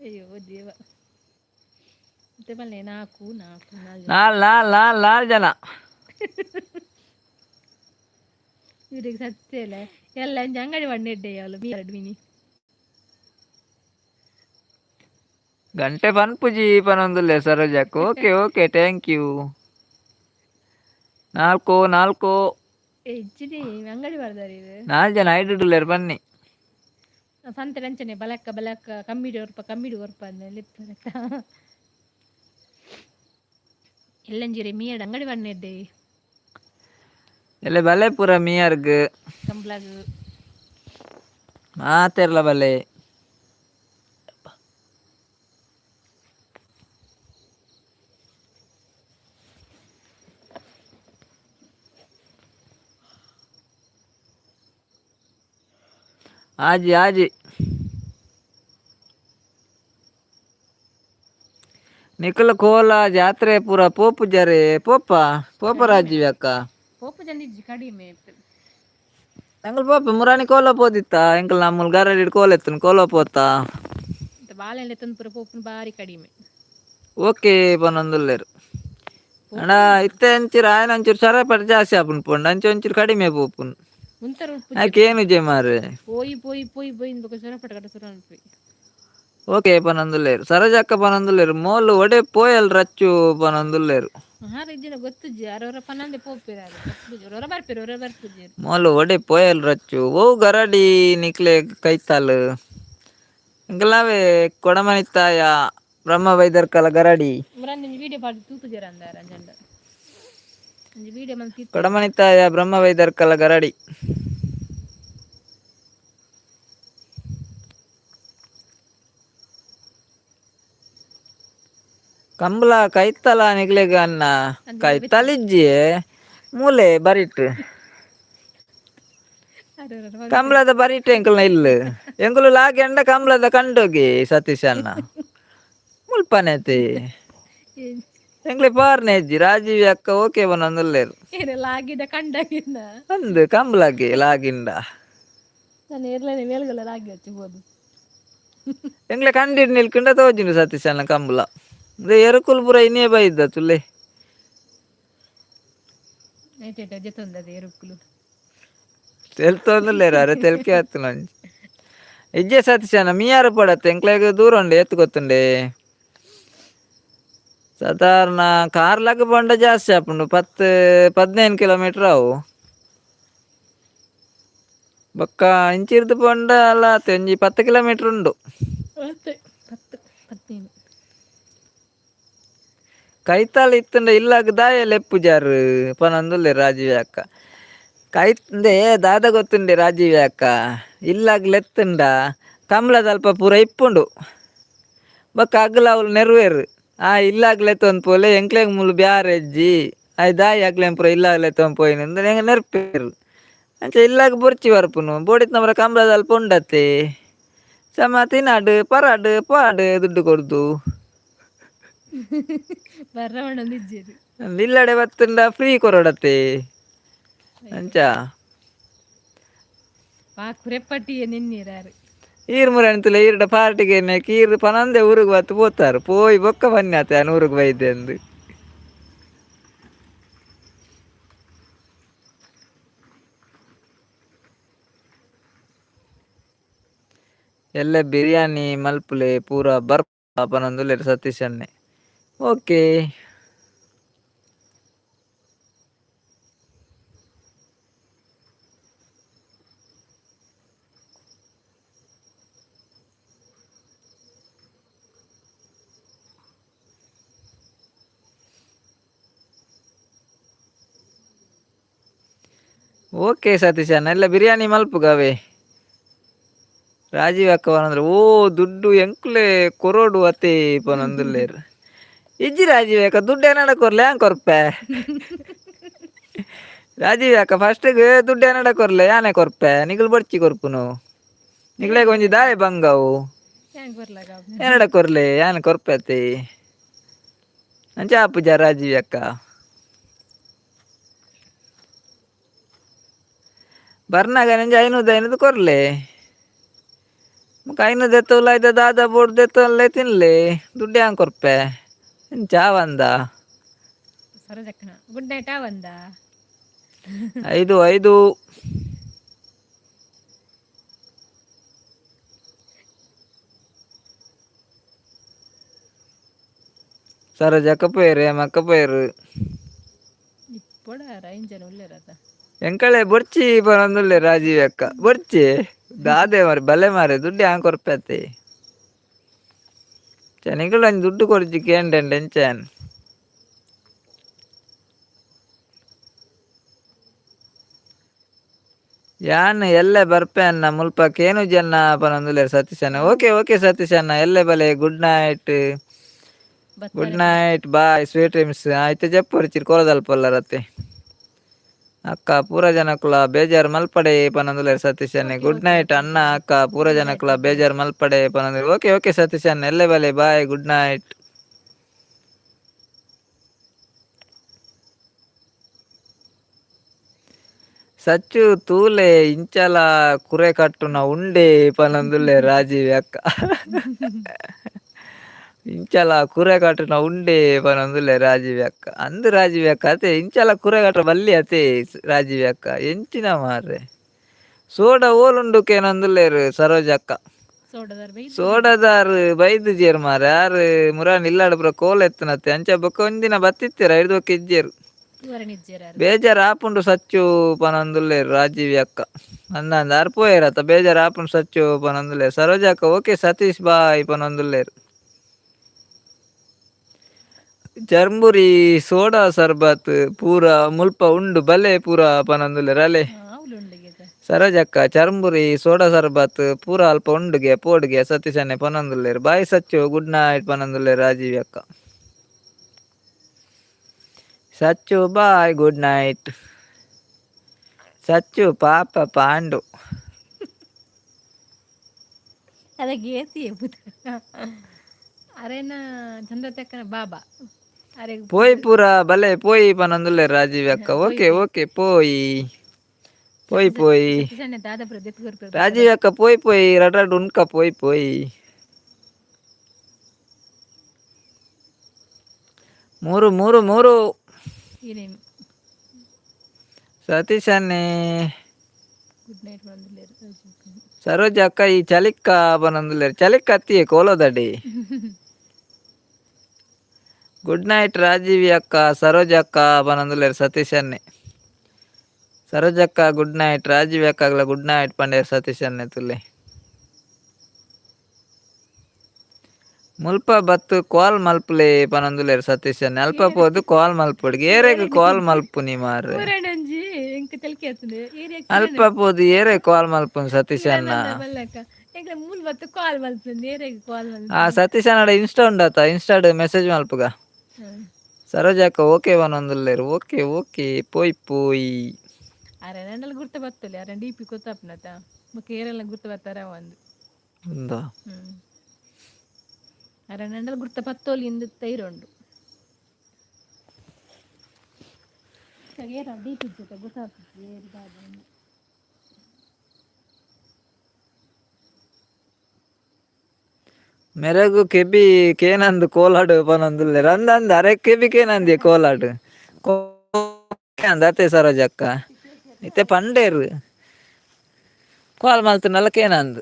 ಅಯ್ಯೋ ದೇವ, ಮತ್ತೆ ಬಲ್ಲೆ ನಾಲ್ಕು ನಾಲ್ಕು ನಾಲ್ಕು. ನಾಲ್ ನಾಲ್ ನಾಲ್ ನಾಲ್ ಜನ. ಇವ್ರಿಗೆ ಸತ್ಯ ಇಲ್ಲ ಎಲ್ಲ ಅಂಚ ಅಂಗಡಿ ಬಣ್ಣ ಎಡ್ಡೆ ಯಾವಲು ಎರಡು ಮಿನಿ. ಗಂಟೆ ಪನ್ಪುಜಿ ಪನೊಂದುಲ್ಲೆ ಸರೋಜಕ್ಕ. Okay okay, thank you. ನಾಲ್ಕು ನಾಲ್ಕು. ಇಜ್ಜಿಡಿ ಅಂಗಡಿ ಬರ್ದಾರ ಇದು. ನಾಲ್ ಜನ ಐಡುಡ್ಲೇರ್ ಬನ್ನಿ. ಸಂತೆ ಅಂಚನೆ ಬಲಕ್ಕ ಬಲಕ್ಕ ಕಮ್ಮಿಡಿ ಒರ್ಪ ಕಮ್ಮಿಡಿ ಒರ್ಪ ಅಂದ ಲಿಪ್ಪು. ಎಲ್ಲಂಜಿರಿ ಮೀಯಡ್ ಅಂಗಡಿ ಬಣ್ಣಿದ್ದೆ. ಎಲ್ಲ ಬಲೆ ಪೂರ ಮೀಯರ್ಗ್. ಕಂಬ್ಲಾಗ್. ಮಾತೆರ್ಲ ಬಲೆ. ಆಜಿ ಆಜಿ ನಿಖಲ ಕೋಲ ಜಾತ್ರೆ ಪೂರ ಪೋಪು ಜರೆ ಪೋಪ ಪೋಪ ರಾಜೀವಿ ಅಕ್ಕ. ಪೋಪು ಜನ ಕಡಿಮೆ. ಎಂಕಲ್ ಪೋಪ ಮುರಾಣಿ ಕೋಲ ಪೋದಿತ್ತ ಎಂಕಲ್ ನಮ್ಮಲ್ ಗರಡಿ ಕೋಲ ಎತ್ತನು ಕೋಲ ಪೋತ. ಬಾಳೆಲೆ ತಂದು ಪೂರ ಪೋಪುನ ಬಾರಿ ಕಡಿಮೆ. ಓಕೆ ಪನೊಂದುಲ್ಲೆರ್ ಅಣ್ಣ ಇತ್ತೆ ಅಂಚಿರ ಆಯನ ಒಂಚೂರು ಸರ ಪಟ್ ಜಾಸ್ತಿ ಆಪುಂಡು ಪೋಂಡ ಅಂಚೆ ಒಂಚೂರು ಕಡಿಮೆ ಪೋಪುನು. ಮುಂತರ. ಆಕೆ ಮಾರ್ರೆ. ಪೋಯಿ ಪೋಯಿ ಪೋಯಿ ಪೋಯಿ ಬೊಕ ಸೊರಪಟ ಕಟ ಸುರ ಅನ್ಪಿ. ಓಕೆ ಪನೊಂದುಲ್ಲೆರ್ ಸರೋಜಕ್ಕ ಪನೊಂದುಲ್ಲೆರ್ ಮೋಲು ಒಡೆ ಪೋಯಲ್ ರಚ್ಚು ಪನೊಂದುಲ್ಲೆರ್. ಇಜ್ಜಿನ ಗೊತ್ತುಜ್ಜಿ ಅರವರ ಪನ್ನಂದೆ ಪೋಪೆರ್ ಒರ ಬರ್ಪೆರ್ ಒರ ಬರ್ಪುಜೆರ್. ಮೋಲು ಒಡೆ ಪೋಯಲ್ ರಚ್ಚು ಓ ಗರಡಿ ನಿಕ್ಲೆ ಕೈತಾಲ್ ಎಂಕಲ್ನಾವೇ ಕೊಡಮಣಿತ್ತಾಯ ಬ್ರಹ್ಮ ಬೈದರ್ಕಲ ಗರಡಿ. ಮುರಾನಿ ವಿಡಿಯೋ ಪಾಡ್ದು ತೂತುಜೆರ್ ಅಂದಾರ ಅಂಜಂಡ ಒಂಜಿ ವಿಡಿಯೋ ಮಲ್ತ್. ಕೊಡಮಣಿತ್ತಾಯ ಬ್ರಹ್ಮ ಬೈದರ್ಕಲ ಗರಡಿ. ಕಂಬ್ಲ ಕೈತಲ ನಿಕ್ಲೆಗ್ ಅನ್ನ ಕೈತಲ್ ಇಜ್ಜಿ ಮೂಲೆ ಬರಿಟ್. ಕಂಬ್ಳದ ಬರಿಟ್ ಎಂಕಲ್ನ ಇಲ್ಲು ಎಂಕುಲು ಲಾಗ್ಯಂಡ ಕಂಬ್ಳದ ಕಂಡೋಗಿ ಸತೀಶ್ ಅಣ್ಣ ಮುಲ್ಪನೇತಿ ಎಂಕ್ಲೆ ಪಾರ್ನೆ ಇಜ್ಜಿ ರಾಜೀವ್ ಅಕ್ಕ ಓಕೆ ಪನೊಂದುಲ್ಲೆರ್. ಲಾಗಿದ ಕಂಡಗಿನ. ಅಂದ್ ಕಂಬ್ಳಗೆ ಲಾಗಿಂಡ. ನಾನು ಎರ್ಲನೆ ಮೇಲ್ಗಲ ಲಾಗಿ ಹಚ್ಚಿಬೋದು. ಎಂಕ್ಲೆ ಕಂಡಿಡ್ ನಿಲ್ಕಂಡ ತೋಜುಂಡು ಸತೀಶ್ ಅಣ್ಣ ಕಂಬ್ಲ ಉಂದು ಎರುಕುಲು ಪೂರ ಇನಿಯೇ ಬೈದ ತುಲೆ. ನೈಟ್ ಜೆತ್ತೊಂದದೆ ಎರುಕುಲು. ತೆಲ್ತೊಂದುಲ್ಲೆರ್ ಅರೆ ತೆಲ್ಕೆ ಆತುಂಡು ಒಂಜಿ ಇಜ್ಜೆ ಸತೀಶ್ ಅಣ್ಣ ಮೀಯಾರ ಪೋಡತ್ತೆ ಎಂಕ್ಲೆಗ್ ದೂರ ಉಂಡು ಏತ್ ಗೊತ್ತುಂಡೆ ಸಾಧಾರಣ ಕಾರ್ಲಗ್ ಪೋಂಡ ಜಾಸ್ತಿ ಆಪುಂಡು 10 15 ಕಿಲೋಮೀಟರ್ ಅವು ಬೊಕ್ಕ ಇಂಚಿರ್ದ್ ಪೋಂಡ ಅಲ್ಲ ಆತೆ ಒಂಜಿ 10 ಕಿಲೋಮೀಟರ್ ಉಂಡು. 10 15. ಕೈತಲ್ ಇತ್ತುಂಡ ಇಲ್ಲಗ್ ದಾಯೆ ಲೆಪ್ಪುಜಾರ್ ಪನೊಂದುಲ್ಲೆರ್ ರಾಜೀವ್ ಅಕ್ಕ ಕೈ ಉಂದೇ ದಾದ ಗೊತ್ತುಂಡೆ ರಾಜೀವ್ ಅಕ್ಕ ಇಲ್ಲಗ್ ಲೆತ್ತುಂಡ ಕಂಬ್ಳದಲ್ಪ ಪೂರ ಇಪ್ಪುಂಡು ಬೊಕ್ಕ ಅಗ್ಲ ಅವ್ಲು ನೆರುವೆರ್ ಆ ಇಲ್ಲಗ್ ಲೆತ್ತೊಂದು ಪೋಲೆ ಎಂಕ್ಲೆಗ್ ಮೂಲು ಬ್ಯಾರೆಜ್ಜಿ ಆಯ್ ದಾಯಿ ಅಕ್ಲೆನ್ ಪೂರ ಇಲ್ಲಗ್ ಲೆತ್ತೊಂದು ಪೋಯಿನಿ ಅಂದ್ ನೆರ್ಪೆರ್ ಅಂಚ ಇಲ್ಲಗ್ ಬೊರ್ಚಿ ಬರ್ಪುನು ಬೋಡಿತ್ತಿನ ಪೂರ ಕಂಬ್ಳದಲ್ಪ ಉಂಡತೆ ಸಮ ತಿನಡ್ ಪರಡ್ ಪಾಡ್ ದುಡ್ಡು ಕೊರ್ದು. ಬರ್ರವಣೊಂದು ಇಜ್ಜೆರ್. ಇಲ್ಲಡೆ ಬತ್ತುಂಡ ಫ್ರೀ ಕೊರೊಡತೆ ಅಂಚ. ವಾ ಕುರೆಪಟ್ಟಿಯೇ ನಿನ್ನೀರಾರು. ಈರ್ ಮುರಾನಿ ಈರ್ಡ ಪಾರ್ಟಿಗೆ ಈರ್ ಪನಂದೆ ಊರುಗ್ ಬತ್ತು ಪೋತಾರ್ ಪೋಯಿ ಬೊಕ್ಕ ಬನ್ನಿ ಆತೆ ಯಾನ್ ಊರುಗ್ ಬೈದೆ ಅಂದ್. ಎಲ್ಲೆ ಬಿರಿಯಾನಿ ಮಲ್ಪುಲೆ ಪೂರ ಬರ್ಪ ಪನೊಂದುಲ್ಲೆರ್ ಸತೀಶ್ ಅಣ್ಣೆ ಓಕೆ. ಓಕೆ ಸತೀಶ್ ಅಣ್ಣ ಎಲ್ಲ ಬಿರಿಯಾನಿ ಮಲ್ಪುಗವೇ ರಾಜೀವ್ ಅಕ್ಕ ಪನೊಂದುಲ್ಲೆರ್ ಓ ದುಡ್ಡು ಎಂಕ್ಲೆ ಕೊರೊಡು ಅತೆ ಪನೊಂದುಲ್ಲೆರ್ ಇಜ್ಜಿ ರಾಜೀವ್ ಅಕ್ಕ ದುಡ್ಡು ಎನಡ ಕೊರ್ಲೆ ಯಾನ್ ಕೊರ್ಪೆ ರಾಜೀವ್ ಅಕ್ಕ ಫಸ್ಟ್ಗ್ ದುಡ್ಡು ಎನಡ ಕೊರ್ಲೆ ಯಾನೆ ಕೊರ್ಪೆ ನಿಕುಲು ಬೊರ್ಚಿ ಕೊರ್ಪುನು ನಿಕ್ಲೆಗ್ ಒಂಜಿ ದಾಯೆ ಬಂಗವು. ಹ್ಯಾಂಗ್ ಬರ್ಲಾಗ. ಎನಡ ಕೊರ್ಲೆ ಯಾನ್ ಕೊರ್ಪೆ ಅತೆ ಅಂಚ ಆಪುಜ ರಾಜೀವ್ ಅಕ್ಕ ಬರ್ನಾಗ ನಂಜಿ 500 500 ಕೊರ್ಲೆ ಬೊಕ 500 ದೆತ್ತೊಲ್ಲ ದಾದ ಬೋಡು ದೆತ್ತೊನ್ಲೆ ತಿನ್ಲೆ ದುಡ್ಡು ಯಾನ್ ಕೊರ್ಪೆ ಇಂಚ ಆವಂದ. ಸರೋಜಕ್ಕನ ಗುಡ್ ನೈಟ್ ಆವಂದ. ಐದು ಐದು ಸರೋಜಕ್ಕ ಪೋಯೆರ್ ಹೇಮಕ್ಕ ಪೋಯೆರ್. ಇಪ್ಪೊಡ ಐನ್ ಜನ ಉಲ್ಲೆರತ. ಎಂಕಳೆ ಬೊರ್ಚಿ ಪನೊಂದುಲ್ಲೆ ರಾಜೀವ್ ಅಕ್ಕ. ಬೊರ್ಚಿ ದಾದೆ ಮಾರೆ, ಬಲೆ ಮಾರೆ, ದುಡ್ಡು ಯಾನ್ ಕೊರ್ಪೆ. ನಿಕುಲು ಒಂಜಿ ದುಡ್ಡು ಕೊರ್ಜಿ ಕೇಂಡೆಂಡ ಎಂಚ ಯಾನ್? ಯಾನ್ ಎಲ್ಲೆ ಬರ್ಪೆ ಅಣ್ಣ, ಮುಲ್ಪ ಕೇನುಜನ್ನ ಪನೊಂದುಲ್ಲೆರ್ ಸತೀಶ್ ಅಣ್ಣ. ಓಕೆ ಓಕೆ ಸತೀಶ್ ಅಣ್ಣ, ಎಲ್ಲೆ ಬಲೆ. Good night, good night, bye, sweet dreams. ಇತ್ತೆ ಜಪ್ಪೊರ್ಚಿ ಕೋಲದಲ್ಪೊಲ್ಲರತ್ತೆ. ಅಕ್ಕ ಪೂರ ಜನಕುಲ ಬೇಜಾರ್ ಮಲ್ಪಡೆ ಪನೊಂದುಲ್ಲೆರ್ ಸತೀಶ್ ಅಣ್ಣೆ. ಗುಡ್ ನೈಟ್ ಅಣ್ಣ. ಅಕ್ಕ ಪೂರ ಜನಕುಲ ಬೇಜಾರ್ ಮಲ್ಪಡೆ ಪನೊಂದುಲ್ಲೆರ್. ಓಕೆ ಓಕೆ ಸತೀಶ್ ಅಣ್ಣ, ಎಲ್ಲೆ ಬಲೆ, ಬಾಯ್, ಗುಡ್ ನೈಟ್. ಸಚ್ಚು ತೂಲೆ ಇಂಚಲ ಕುರೆ ಕಟ್ಟುನ ಉಂಡೆ ಪನೊಂದುಲ್ಲೆ ರಾಜೀವ್ ಅಕ್ಕ. ಇಂಚಲ ಕುರೆ ಕಟ್ಟುನ ಉಂಡೆ ಪನೊಂದುಲ್ಲೆ ರಾಜೀವ್ ಅಕ್ಕ. ಅಂದ್ ರಾಜೀವ್ ಅಕ್ಕ, ಅತೆ ಇಂಚಲ ಕುರೆ ಕಟ್ಟ ಬಲ್ಲಿ ಅತೆ ರಾಜೀವ್ ಅಕ್ಕ, ಎಂಚಿನ ಮಾರ್ರೆ. ಸೋಡ ಓಲುಂಡು ಕೇನೊಂದುಲ್ಲೆರ್ ಸರೋಜ ಅಕ್ಕ. ಸೋಡದಾರ್ ಬೈದು ಜೇರ್ ಮಾರ್ರೆ, ಆರ್ ಮುರಾನಿ ಇಲ್ಲಾಡ್ ಪೂರ ಕೋಲ ಎತ್ತುನತ್ತೆ, ಅಂಚ ಬೊಕ್ಕ ಒಂದಿನ ಬತ್ತಿತ್ತೆರ್, ಐಡ್ದ್ ಬೊಕ್ಕ ಇಜ್ಜೆರ್. ಬೇಜಾರ್ ಆಪುಂಡು ಸಚ್ಚು ಪನೊಂದುಲ್ಲೆರ್ ರಾಜೀವ್ ಅಕ್ಕ. ಅಂದಂದ ಆರ್ ಪೋಯೆರತ್ತ, ಬೇಜಾರ್ ಆಪುಂಡು ಸಚ್ಚು ಪನೊಂದುಲ್ಲೆರ್ ಸರೋಜ ಅಕ್ಕ. ಓಕೆ ಸತೀಶ್, ಬಾಯ್ ಪನೊಂದುಲ್ಲೆರ್. ಚರ್ಮುರಿ ಸೋಡಾ ಸರ್ಬತ್ ಪೂರ ಮುಲ್ಪ ಉಂಡು ಬಲೆ ಪೂರ ಪನೊಂದುಲ್ಲೆರ್ ಅಲೆ ಸರೋಜಕ್ಕ. ಚರ್ಮುರಿ ಸೋಡಾ ಸರ್ಬತ್ ಪೂರ ಅಲ್ಪ ಉಂಡುಗೆ, ಪೋಡುಗೆ ಸತೀಶ್ ಅಣ್ಣೆ ಪನೊಂದುಲ್ಲೆರ್. ಬಾಯ್ ಸಚ್ಚು, ಗುಡ್ ನೈಟ್ ಪನೊಂದುಲ್ಲೆರ್ ರಾಜೀವ್ ಅಕ್ಕ. Sachu bye, good night Sachu. ಪಾಪ ಪಾಂಡು. ಅದಕ್ಕೆ ಏತಿ ಅರೇನ ಚಂದ್ರ ಬಾಬಾ. ಪೋಯ್ ಪೂರ ಬಲೆ ಪೋಯಿ ಪನೊಂದುಲ್ಲೆರ್ ರಾಜೀವ್ ಅಕ್ಕ. ಓಕೆ ಓಕೆ, ಪೋಯಿ ಪೋಯಿ ಪೋಯಿ ರಾಜೀವ್ ಅಕ್ಕ, ಪೋಯ್ ಪೋಯಿ. ರಡ್ ರಡ್ ಉನ್ಕ, ಪೋಯ್ ಪೋಯಿ. ಮೂರು ಮೂರು ಮೂರು. ಸತೀಶ್ ಅಣ್ಣೆ. ಸರೋಜ ಅಕ್ಕ ಈ ಚಲಿಕ್ಕ ಪನೊಂದುಲ್ಲೆರ್. ಚಲಿಕ್ಕ ಅತ್ತಿಯೇ ಕೋಲದಡಿ. ಗುಡ್ ನೈಟ್ ರಾಜೀವಿ ಅಕ್ಕ, ಸರೋಜ ಅಕ್ಕ ಪನೊಂದುಲ್ಲೆರ್ ಸತೀಶ್ ಅಣ್ಣೆ. ಸರೋಜ ಅಕ್ಕ good night, Rajeevi ಅಕ್ಕಗ್ಲ good night ಪಂಡೆರ್ ಸತೀಶ್ ಅಣ್ಣೆ. ತುಲೆ ಮುಲ್ಪ ಬತ್ತು ಕಾಲ್ ಮಲ್ಪುಲೆ ಪನೊಂದುಲ್ಲೆರ್ ಸತೀಶ್ ಅಣ್ಣೆ. ಅಲ್ಪ ಪೋದು ಕಾಲ್ ಮಲ್ಪೊಡು, ಏರೆಗ್ ಕಾಲ್ ಮಲ್ಪುನಿ ಮಾರ್ರೆ? ಅಲ್ಪ ಪೋದು ಏರೆಗ್ ಕಾಲ್ ಮಲ್ಪುನಿ ಸತೀಶ್ ಅಣ್ಣ? ಆ ಸತೀಶ್ ಅಣ್ಣಡ ಇನ್ಸ್ಟಾ ಉಂಡತ, ಇನ್ಸ್ಟಾಡ್ ಮೆಸೇಜ್ ಮಲ್ಪುಗ. ಸರೋಜಕ್ಕ ಓಕೆ ಪನೊಂದುಲ್ಲೆರ್. ಓಕೆ ಓಕೆ, ಪೋಯ್ ಪೋಯ್. ಅರೆ ನಂಡಲ ಗುರ್ತ ಬತ್ತಲೆ, ಅರೆ ಡಿಪಿ ಗೊತ್ತಾಪುನತ ಬೊಕ ಏರೆಲ್ಲ ಗುರ್ತ ಬತ್ತಾರ ಒಂದು. ಉಂದಾ? ಅರೆ ನಂಡಲ ಗುರ್ತ ಪತ್ತೋಲಿ ಇಂದು ತೈರುಂಡು. ಏರ ಡಿಪಿ ಗೊತ್ತಾಗ್ತದೆ ಏರು ದಾದ. ಮೆರಗು ಕೆಬಿ ಕೇನಂದು ಕೋಲಾಡು ಪನೊಂದುಲ್ಲೆರ್. ಅಂದ್ ಅಂದ್, ಅರೆ ಕೆಬಿ ಕೇನಂದಿ ಕೋಲಾಡು ಅಂದ್ ಅತೆ ಸರೋಜಕ್ಕ. ಇತ್ತೆ ಪಂಡೇರು ಕಾಲ್ ಮಲ್ತುಂಡಲ ಕೇನಂದು.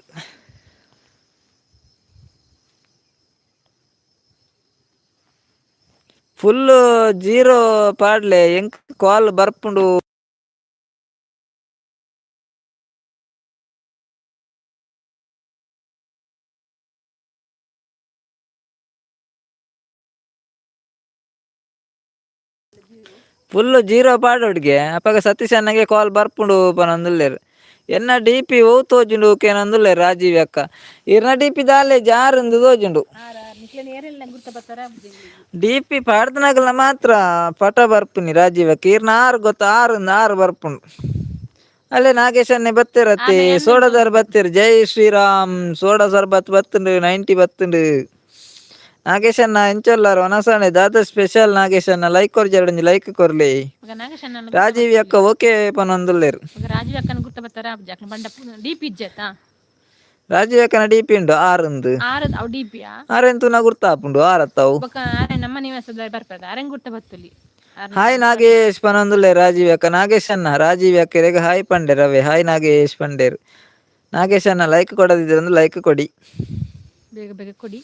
ಫುಲ್ ಜೀರೋ ಪಾಡ್ಲೆ, ಎಂಕ್ ಕಾಲ್ ಬರ್ಪುಂಡು. ಫುಲ್ ಜೀರೋ ಪಾಡೊಡ್ಗೆ, ಅಪಗ ಸತೀಶ್ ಅಣ್ಣಗೆ ಕಾಲ್ ಬರ್ಪುಂಡು ಪನೊಂದುಲ್ಲೆರ್. ಎನ್ನ ಡಿ ಪಿ ಒವು ತೋಜುಂಡು ಕೇನೊಂದುಲ್ಲೆರ್ ರಾಜೀವ್ ಅಕ್ಕ. ಇರ್ನ ಡಿ ಪಿ ದಾಲೆ ಜಾರುಂದು ತೋಜುಂಡು. ಡಿ ಪಿ ಪಾಡ್ದನಗಲ್ನ ಮಾತ್ರ ಪಟ ಬರ್ಪುನಿ ರಾಜೀವ್ ಅಕ್ಕ. ಇರ್ನ ಆರು ಗೊತ್ತ, ಆರು ಆರು ಬರ್ಪುಂಡು. ಅಲ್ಲೇ ನಾಗೇಶ್ ಅಣ್ಣೆ ಬತ್ತೆರತ್ತೆ, ಸೋಡದಾರ್ ಬತ್ತೆರ್. ಜೈ ಶ್ರೀರಾಮ್. ಸೋಡಾ ಸರ್ಬತ್ ಬತ್ತುಂಡು, 90 ಬತ್ತುಂಡು. ನಾಗೇಶ್ ಅಣ್ಣ ಎಂಚೊಲ್ಲಾರ್ ವನಸಾಣೆ ದಾದ ಸ್ಪೆಷಲ್? ನಾಗೇಶ್ ಅಣ್ಣ ಲೈಕ್ ಕೊರ್ಜಾರ್, ಒಂಜಿ ಲೈಕ್ ಕೊರ್ಲಿ. ರಾಜೀವ್ ಅಕ್ಕ ಓಕೆ ಪನೊಂದುಲ್ಲೆರ್. ರಾಜೀವ್ ಅಕ್ಕನ ಗುರ್ತ ಬತ್ತಾರ ಬಂಡ ಡಿಪಿ ಇಜ್ಜತಾ? ರಾಜೀವ್ ಅಕ್ಕನ ಡಿಪಿ ಉಂಡು ಆರುಂದು. ಆರು ಅವು ಡಿಪಿಯಾ? ಆರೆನ್ ತೂನ ಗುರ್ತ ಆಪುಂಡು, ಆರತ್ತವು. ಬೊಕ ಆರೆ ನಮ್ಮ ನಿವಾಸದ ಬರ್ಪದ, ಆರೆನ್ ಗುರ್ತ ಬತ್ತುಲಿ. ಹಾಯ್ ನಾಗೇಶ್ ಪನೊಂದುಲ್ಲೆ ರಾಜೀವ್ ಅಕ್ಕ. ನಾಗೇಶ್ ಅಣ್ಣ ರಾಜೀವ್ ಅಕ್ಕರೆಗ್ ಹಾಯ್ ಪಂಡೆರ್ ಅವೇ. ಹಾಯ್ ನಾಗೇಶ್ ಪಂಡೆರ್. ನಾಗೇಶ್ ಅಣ್ಣ ಲೈಕ್ ಕೊಡದಿದ್ರೆ ಲೈಕ್ ಕೊಡಿ. ಬೇಗ ಬೇಗ ಕೊಡಿ.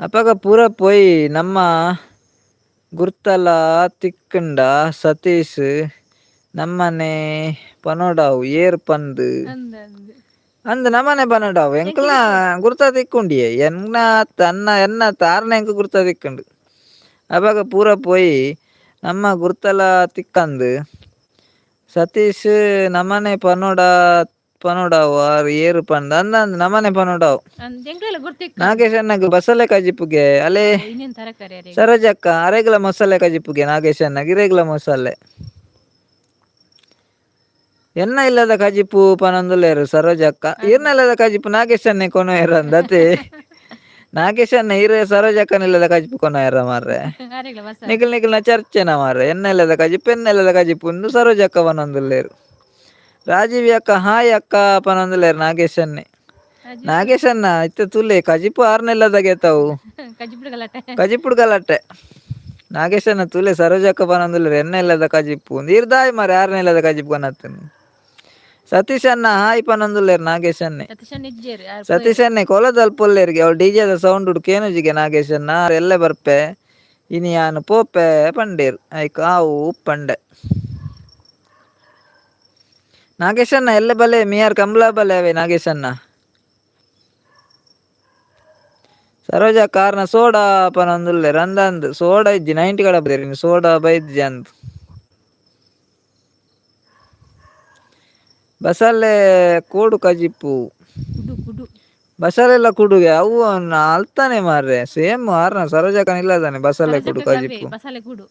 ಅಪಗ ಪೂರ ಪೋಯಿ ನಮ್ಮ ಗುರ್ತಲ ತಿಕ್ಕಂಡ ಸತೀಶ್ ನಮ್ಮನೆ ಪನೋಡಾವು ಏರ್ ಪಂದ್. ಅಂದ್ ಅಂದ್. ಅಂದ್ ನಮ್ಮನೆ ಪನೋಡಾವು ಎಂಕಲ್ನ ಗುರ್ತ ತಿಕ್ಕುಂಡಿಯೆ ಎನ್ನ ತನ್ನ ಎನ್ನ ತಾರನ ಎಂಕ್ ಗುರ್ತ ತಿಕ್ಕುಂಡು. ಅಪಗ ಪೂರ ಪೋಯಿ ನಮ್ಮ ಗುರ್ತಲ ತಿಕ್ಕಂದು ಸತೀಶ್ ನಮ್ಮನೆ ಪನೋಡ ಪನೋಡಾವು ಆರ್ ಏರ್ ಪಂದ್ ಅಂದ್ ಅಂದ್ ನಮ್ಮನೆ ಪನೋಡಾವು. ಅಂದ್ ಎಂಕ್ಲೆಲ ಗುರ್ತಿಕ್ಕ. ನಾಗೇಶ್ ಅಣ್ಣಗ್ ಬಸಲೆ ಕಜಿಪುಗೆ ಅಲೆ. ಇನ್ನೇನ್ ತರಕಾರಿ ಅರೆಗ್. ಸರೋಜಕ್ಕ ಅರೆಗ್ಲ ಮಸಾಲೆ ಕಜಿಪುಗೆ ನಾಗೇಶ್ ಅಣ್ಣಗ್ ಇರೆಗ್ಲ ಮಸಾಲೆ. ಎನ್ನ ಇಲ್ಲದ ಕಜಿಪು ಪನೊಂದುಲ್ಲೆರ್ ಸರೋಜಕ್ಕ. ಇರ್ನ ಇಲ್ಲದ ಕಜಿಪು ನಾಗೇಶ್ ಅಣ್ಣೆ ಕೊನೊಯೆರ್ ಅಂದತೆ. ನಾಗೇಶ್ ಅಣ್ಣ ಇರ್ ಸರೋಜಕ್ಕನ ಇಲ್ಲದ ಕಜಿಪು ಕೊನೊಯೆರ ಮಾರ್ರೆ. ಅರೆಗ್ಲ ಮಸಾಲೆ. ನಿಕಲ್ ನಿಕಲ್ನ ಚರ್ಚೆನ ಮಾರ್ರೆ ಎನ್ನ ಇಲ್ಲದ ಕಜಿಪು ಎನ್ನ ಇಲ್ಲದ ಕಜಿಪು ಇಂದು ಸರೋಜಕ್ಕ ಪನೊಂದುಲ್ಲೆರ್. ರಾಜೀವ್ ಅಕ್ಕ ಹಾಯ್ ಅಕ್ಕ ಪನೊಂದುಲ್ಲೆರ್ ನಾಗೇಶ್ ಅಣ್ಣೆ. ನಾಗೇಶ್ ಅಣ್ಣ ಇತ್ತೆ ತೂಲೆ ಕಜಿಪು ಆರ್ನ ಇಲ್ಲದ ಗೆತವು. ಕಜಿಪುಡು ಗಲಾಟೆ. ಕಜಿಪುಡು ಗಲಾಟೆ. ನಾಗೇಶ್ ಅಣ್ಣ ತೂಲೆ ಸರೋಜಕ್ಕ ಪನೊಂದುಲ್ಲೆರ್ ಎನ್ನ ಇಲ್ಲದ ಕಜಿಪು ಈರ್ ದಾಯಿ ಮಾರ್ರೆ ಆರ್ನ ಇಲ್ಲದ ಕಜಿಪು ಕೊನತ್ತುನು. ಸತೀಶ್ ಅಣ್ಣ ಹಾಯ್ ಪನೊಂದುಲ್ಲೆರ್ ನಾಗೇಶ್ ಅಣ್ಣೆ. ಸತೀಶ್ ಅಣ್ಣ ಇಜ್ಜೆರ್ ಆರ್. ಸತೀಶ್ ಅಣ್ಣೆ ಕೋಲದಲ್ಪ ಉಲ್ಲೆರ್ಗೆ ಅವ್ಲು ಡಿಜೆದ ಸೌಂಡ್ ಕೇನುಜಿಗೆ ನಾಗೇಶ್ ಅಣ್ಣ ಆರ್ ಎಲ್ಲೆ ಬರ್ಪೆ ಇನಿ ಯಾನ್ ಪೋಪೆ ಪಂಡೇರ್ ಐಕ್ ಆವು ಪಂಡೆ. ನಾಗೇಶ್ ಅಣ್ಣ ಎಲ್ಲೆ ಬಲೆ ಮಿಯಾರ್ ಕಂಬ್ಲ ಬಲೆ ಅವೇ ನಾಗೇಶ್ ಅಣ್ಣ. ಸರೋಜ ಕಾರ್ನ ಸೋಡಾ ಪನೊಂದುಲ್ಲೆರ್ ಅಂದ್ ಅಂದ್ ಸೋಡಾ ಇಜ್ಜಿ 90 ಕಡಪುದೆರ್ ಇನಿ ಸೋಡಾ ಬೈದ್ಜಿ ಅಂದ್. ಬಸಲೆ ಕೋಡು ಕಜಿಪು. ಕುಡು ಕುಡು. ಬಸಲೆಲ ಕುಡುಗೆ ಅವು ಅಲ್ತಾನೆ ಮಾರ್ರೆ ಸೇಮ್ ಆರ್ನ ಸರೋಜಕ್ಕನ ಇಲ್ಲದಾನೆ ಬಸಲೆ ಕುಡು ಕಜಿಪು. ಬಸಲೆ ಕುಡು.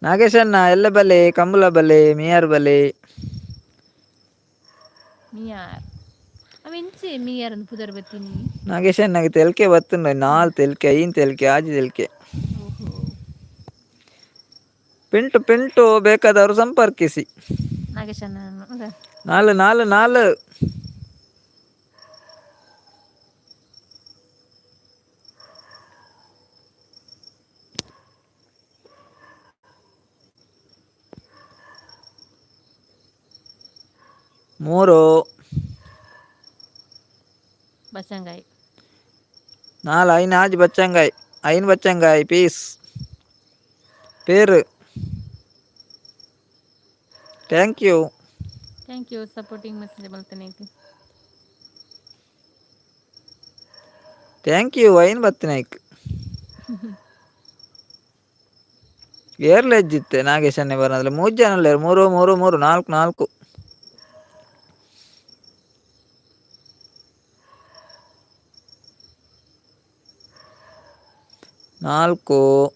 ನಾಗೇಶ್ ಅಣ್ಣ ಎಲ್ಲೆ ಬಲೆ ಕಂಬುಲ ಬಲೆ ಮಿಯಾರ್ ಬಲೆ. ಮಿಯಾರ್ ಅವ ಎಂಚೆ ಮಿಯಾರ್ ಅಂದ್ ಪುದರ್ ಬತ್ತಿನಿ. ನಾಗೇಶ್ ಅಣ್ಣಗ್ ತೆಲ್ಕೆ ಬತ್ತುಂಡು 4 ತೆಲ್ಕೆ 5 ತೆಲ್ಕೆ 6 ತೆಲ್ಕೆ. ಓಹೋ. ಪಿಂಟು ಪಿಂಟು ಬೇಕಾದವರು ಸಂಪರ್ಕಿಸಿ. ನಾಗೇಶ್ ಅಣ್ಣ 4 4 4. 3. ಬಚ್ಚಂಗಾಯಿ. 4 5 6 ಬಚ್ಚಂಗಾಯಿ 5 ಬಚ್ಚಂಗಾಯಿ ಪೀಸ್ ಪೇರು. Thank you. Thank you supporting message ಮಲ್ತನೇಕ್. Thank you ಐನ್ ಬತ್ತಿನೈಕ್. ಏರ್ಲ ಎಜ್ಜಿತ್ತೆ ನಾಗೇಶ್ ಅಣ್ಣೆ ಬರೋದ್ರೆ 3 ಜನ ಉಲ್ಲೆರ್ 3 3 3 4 4. 4.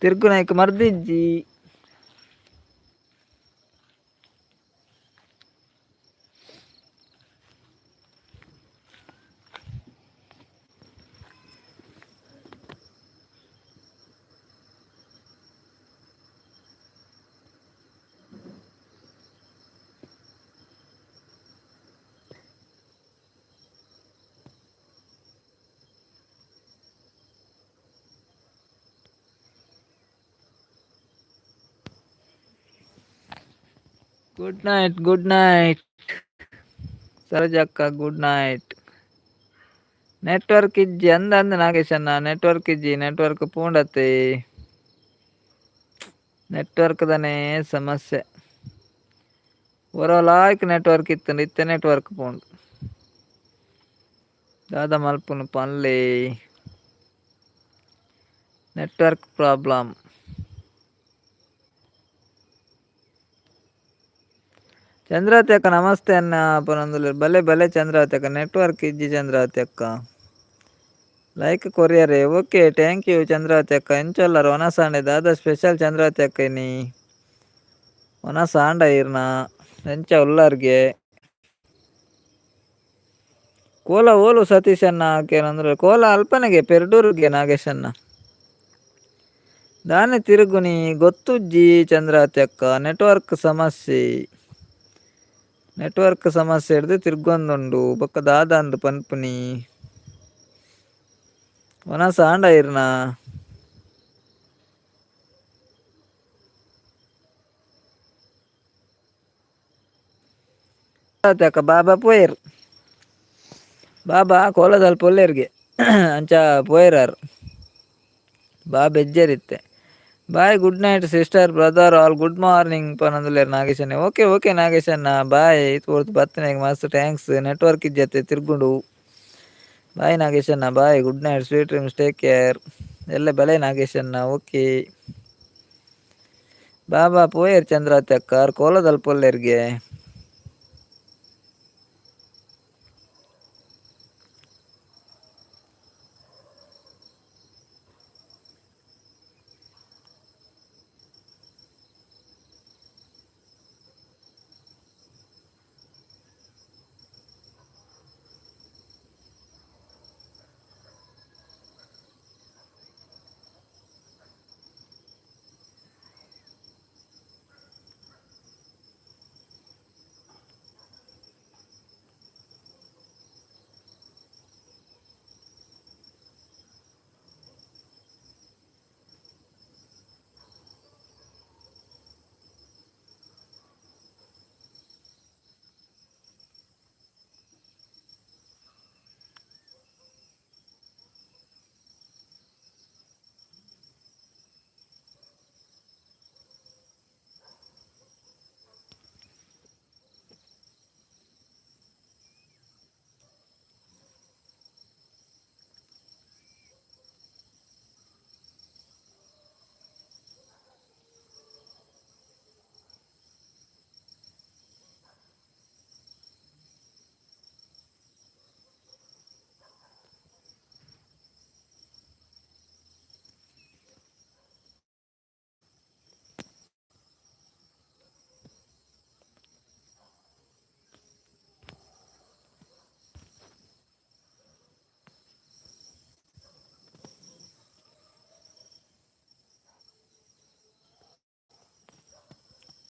ತಿರ್ಗುನಾಯ್ಕ ಮರ್ದಿಜ್ಜಿ. Good night good night ಸರೋಜಕ್ಕ good night. Network ಇಜ್ಜಿ ಅಂದ ಅಂದ ನಾಗೇಶ್ ಅಣ್ಣ ನೆಟ್ವರ್ಕ್ ಇಜ್ಜಿ ನೆಟ್ವರ್ಕ್ ಪೂಂಡತ್ತೆ. ನೆಟ್ವರ್ಕ್ ದನೇ ಸಮಸ್ಯೆ. ಒರ ಲಾಯ್ಕ್ ನೆಟ್ವರ್ಕ್ ಇತ್ತುಂಡು ಇತ್ತೆ ನೆಟ್ವರ್ಕ್ ಪೋಂಡು. ದಾದ ಮಲ್ಪುನು ಪನ್ಲೆ. Network problem. Chandravati ಅಕ್ಕ ನಮಸ್ತೆ ಅಣ್ಣ ಪನೊಂದುಲ್ಲೆರ್ ಬಲೆ ಬಲೆ ಚಂದ್ರಾವತಿ ಅಕ್ಕ ನೆಟ್ವರ್ಕ್ ಇಜ್ಜಿ ಚಂದ್ರಾವತಿ ಅಕ್ಕ. ಲೈಕ್ ಕೊರಿಯರೆ okay thank you Chandravati ಅಕ್ಕ. ಎಂಚ ಉಲ್ಲರ್ ವನಸ್ ಆಂಡ ದಾದ ಸ್ಪೆಷಲ್ ಚಂದ್ರಾವತಿ ಅಕ್ಕ ಇನಿ. ವನಸ್ ಆಂಡ ಈರ್ನ ಎಂಚ ಉಲ್ಲರ್ಗೆ. ಕೋಲ ಓಲು ಸತೀಶ್ ಅಣ್ಣ ಕೇನಂದ್ರೆ ಕೋಲ ಅಲ್ಪನೆಗೆ ಪೆರ್ಡೂರುಗೆ ನಾಗೇಶ್ ಅಣ್ಣ. ದಾನೆ ತಿರುಗುನಿ ಗೊತ್ತುಜ್ಜಿ ಚಂದ್ರಾವತಿ ಅಕ್ಕ ನೆಟ್ವರ್ಕ್ ಸಮಸ್ಯೆ. ನೆಟ್ವರ್ಕ್ ಸಮಸ್ಯೆ ಹಿಡ್ದು ತಿರ್ಗೊಂದುಂಡು ಬೊಕ್ಕ ದಾದ ಅಂದ್ ಪನ್ಪುನಿ. ವನಸ್ ಆಂಡ ಈರ್ನ. ಅಕ್ಕ ಬಾಬಾ ಪೋಯೆರ್. ಬಾಬಾ ಕೋಲದಲ್ಪ ಉಲ್ಲೆರ್ಗೆ, ಅಂಚ ಪೋಯೆರಾರ್. ಬಾ ಬೆಜ್ಜೆರಿತ್ತೆ. Bye, good night sister, brother all, good morning ಪನೊಂದುಲ್ಲೆರ್ ನಾಗೇಶಣ್ಣೆ. Okay okay ನಾಗೇಶಣ್ಣ, ಬಾಯ್. ಪೊರ್ತು ಬತ್ತನೆಗ್ ಮಸ್ತ್ thanks. Network ಇಜ್ಜತ್ತೆ, ತಿರ್ಗುಂಡು. ಬಾಯ್ ನಾಗೇಶಣ್ಣ, bye, good night, sweet dreams, take care. ಎಲ್ಲ ಬಲೆ ನಾಗೇಶಣ್ಣ. ಓಕೆ. ಬಾಬಾ ಪೋಯೆರ್ ಚಂದ್ರಾತಿ ಅಕ್ಕ, ಆರ್ ಕೋಲದಲ್ಪ ಉಲ್ಲೆರ್ಗೆ.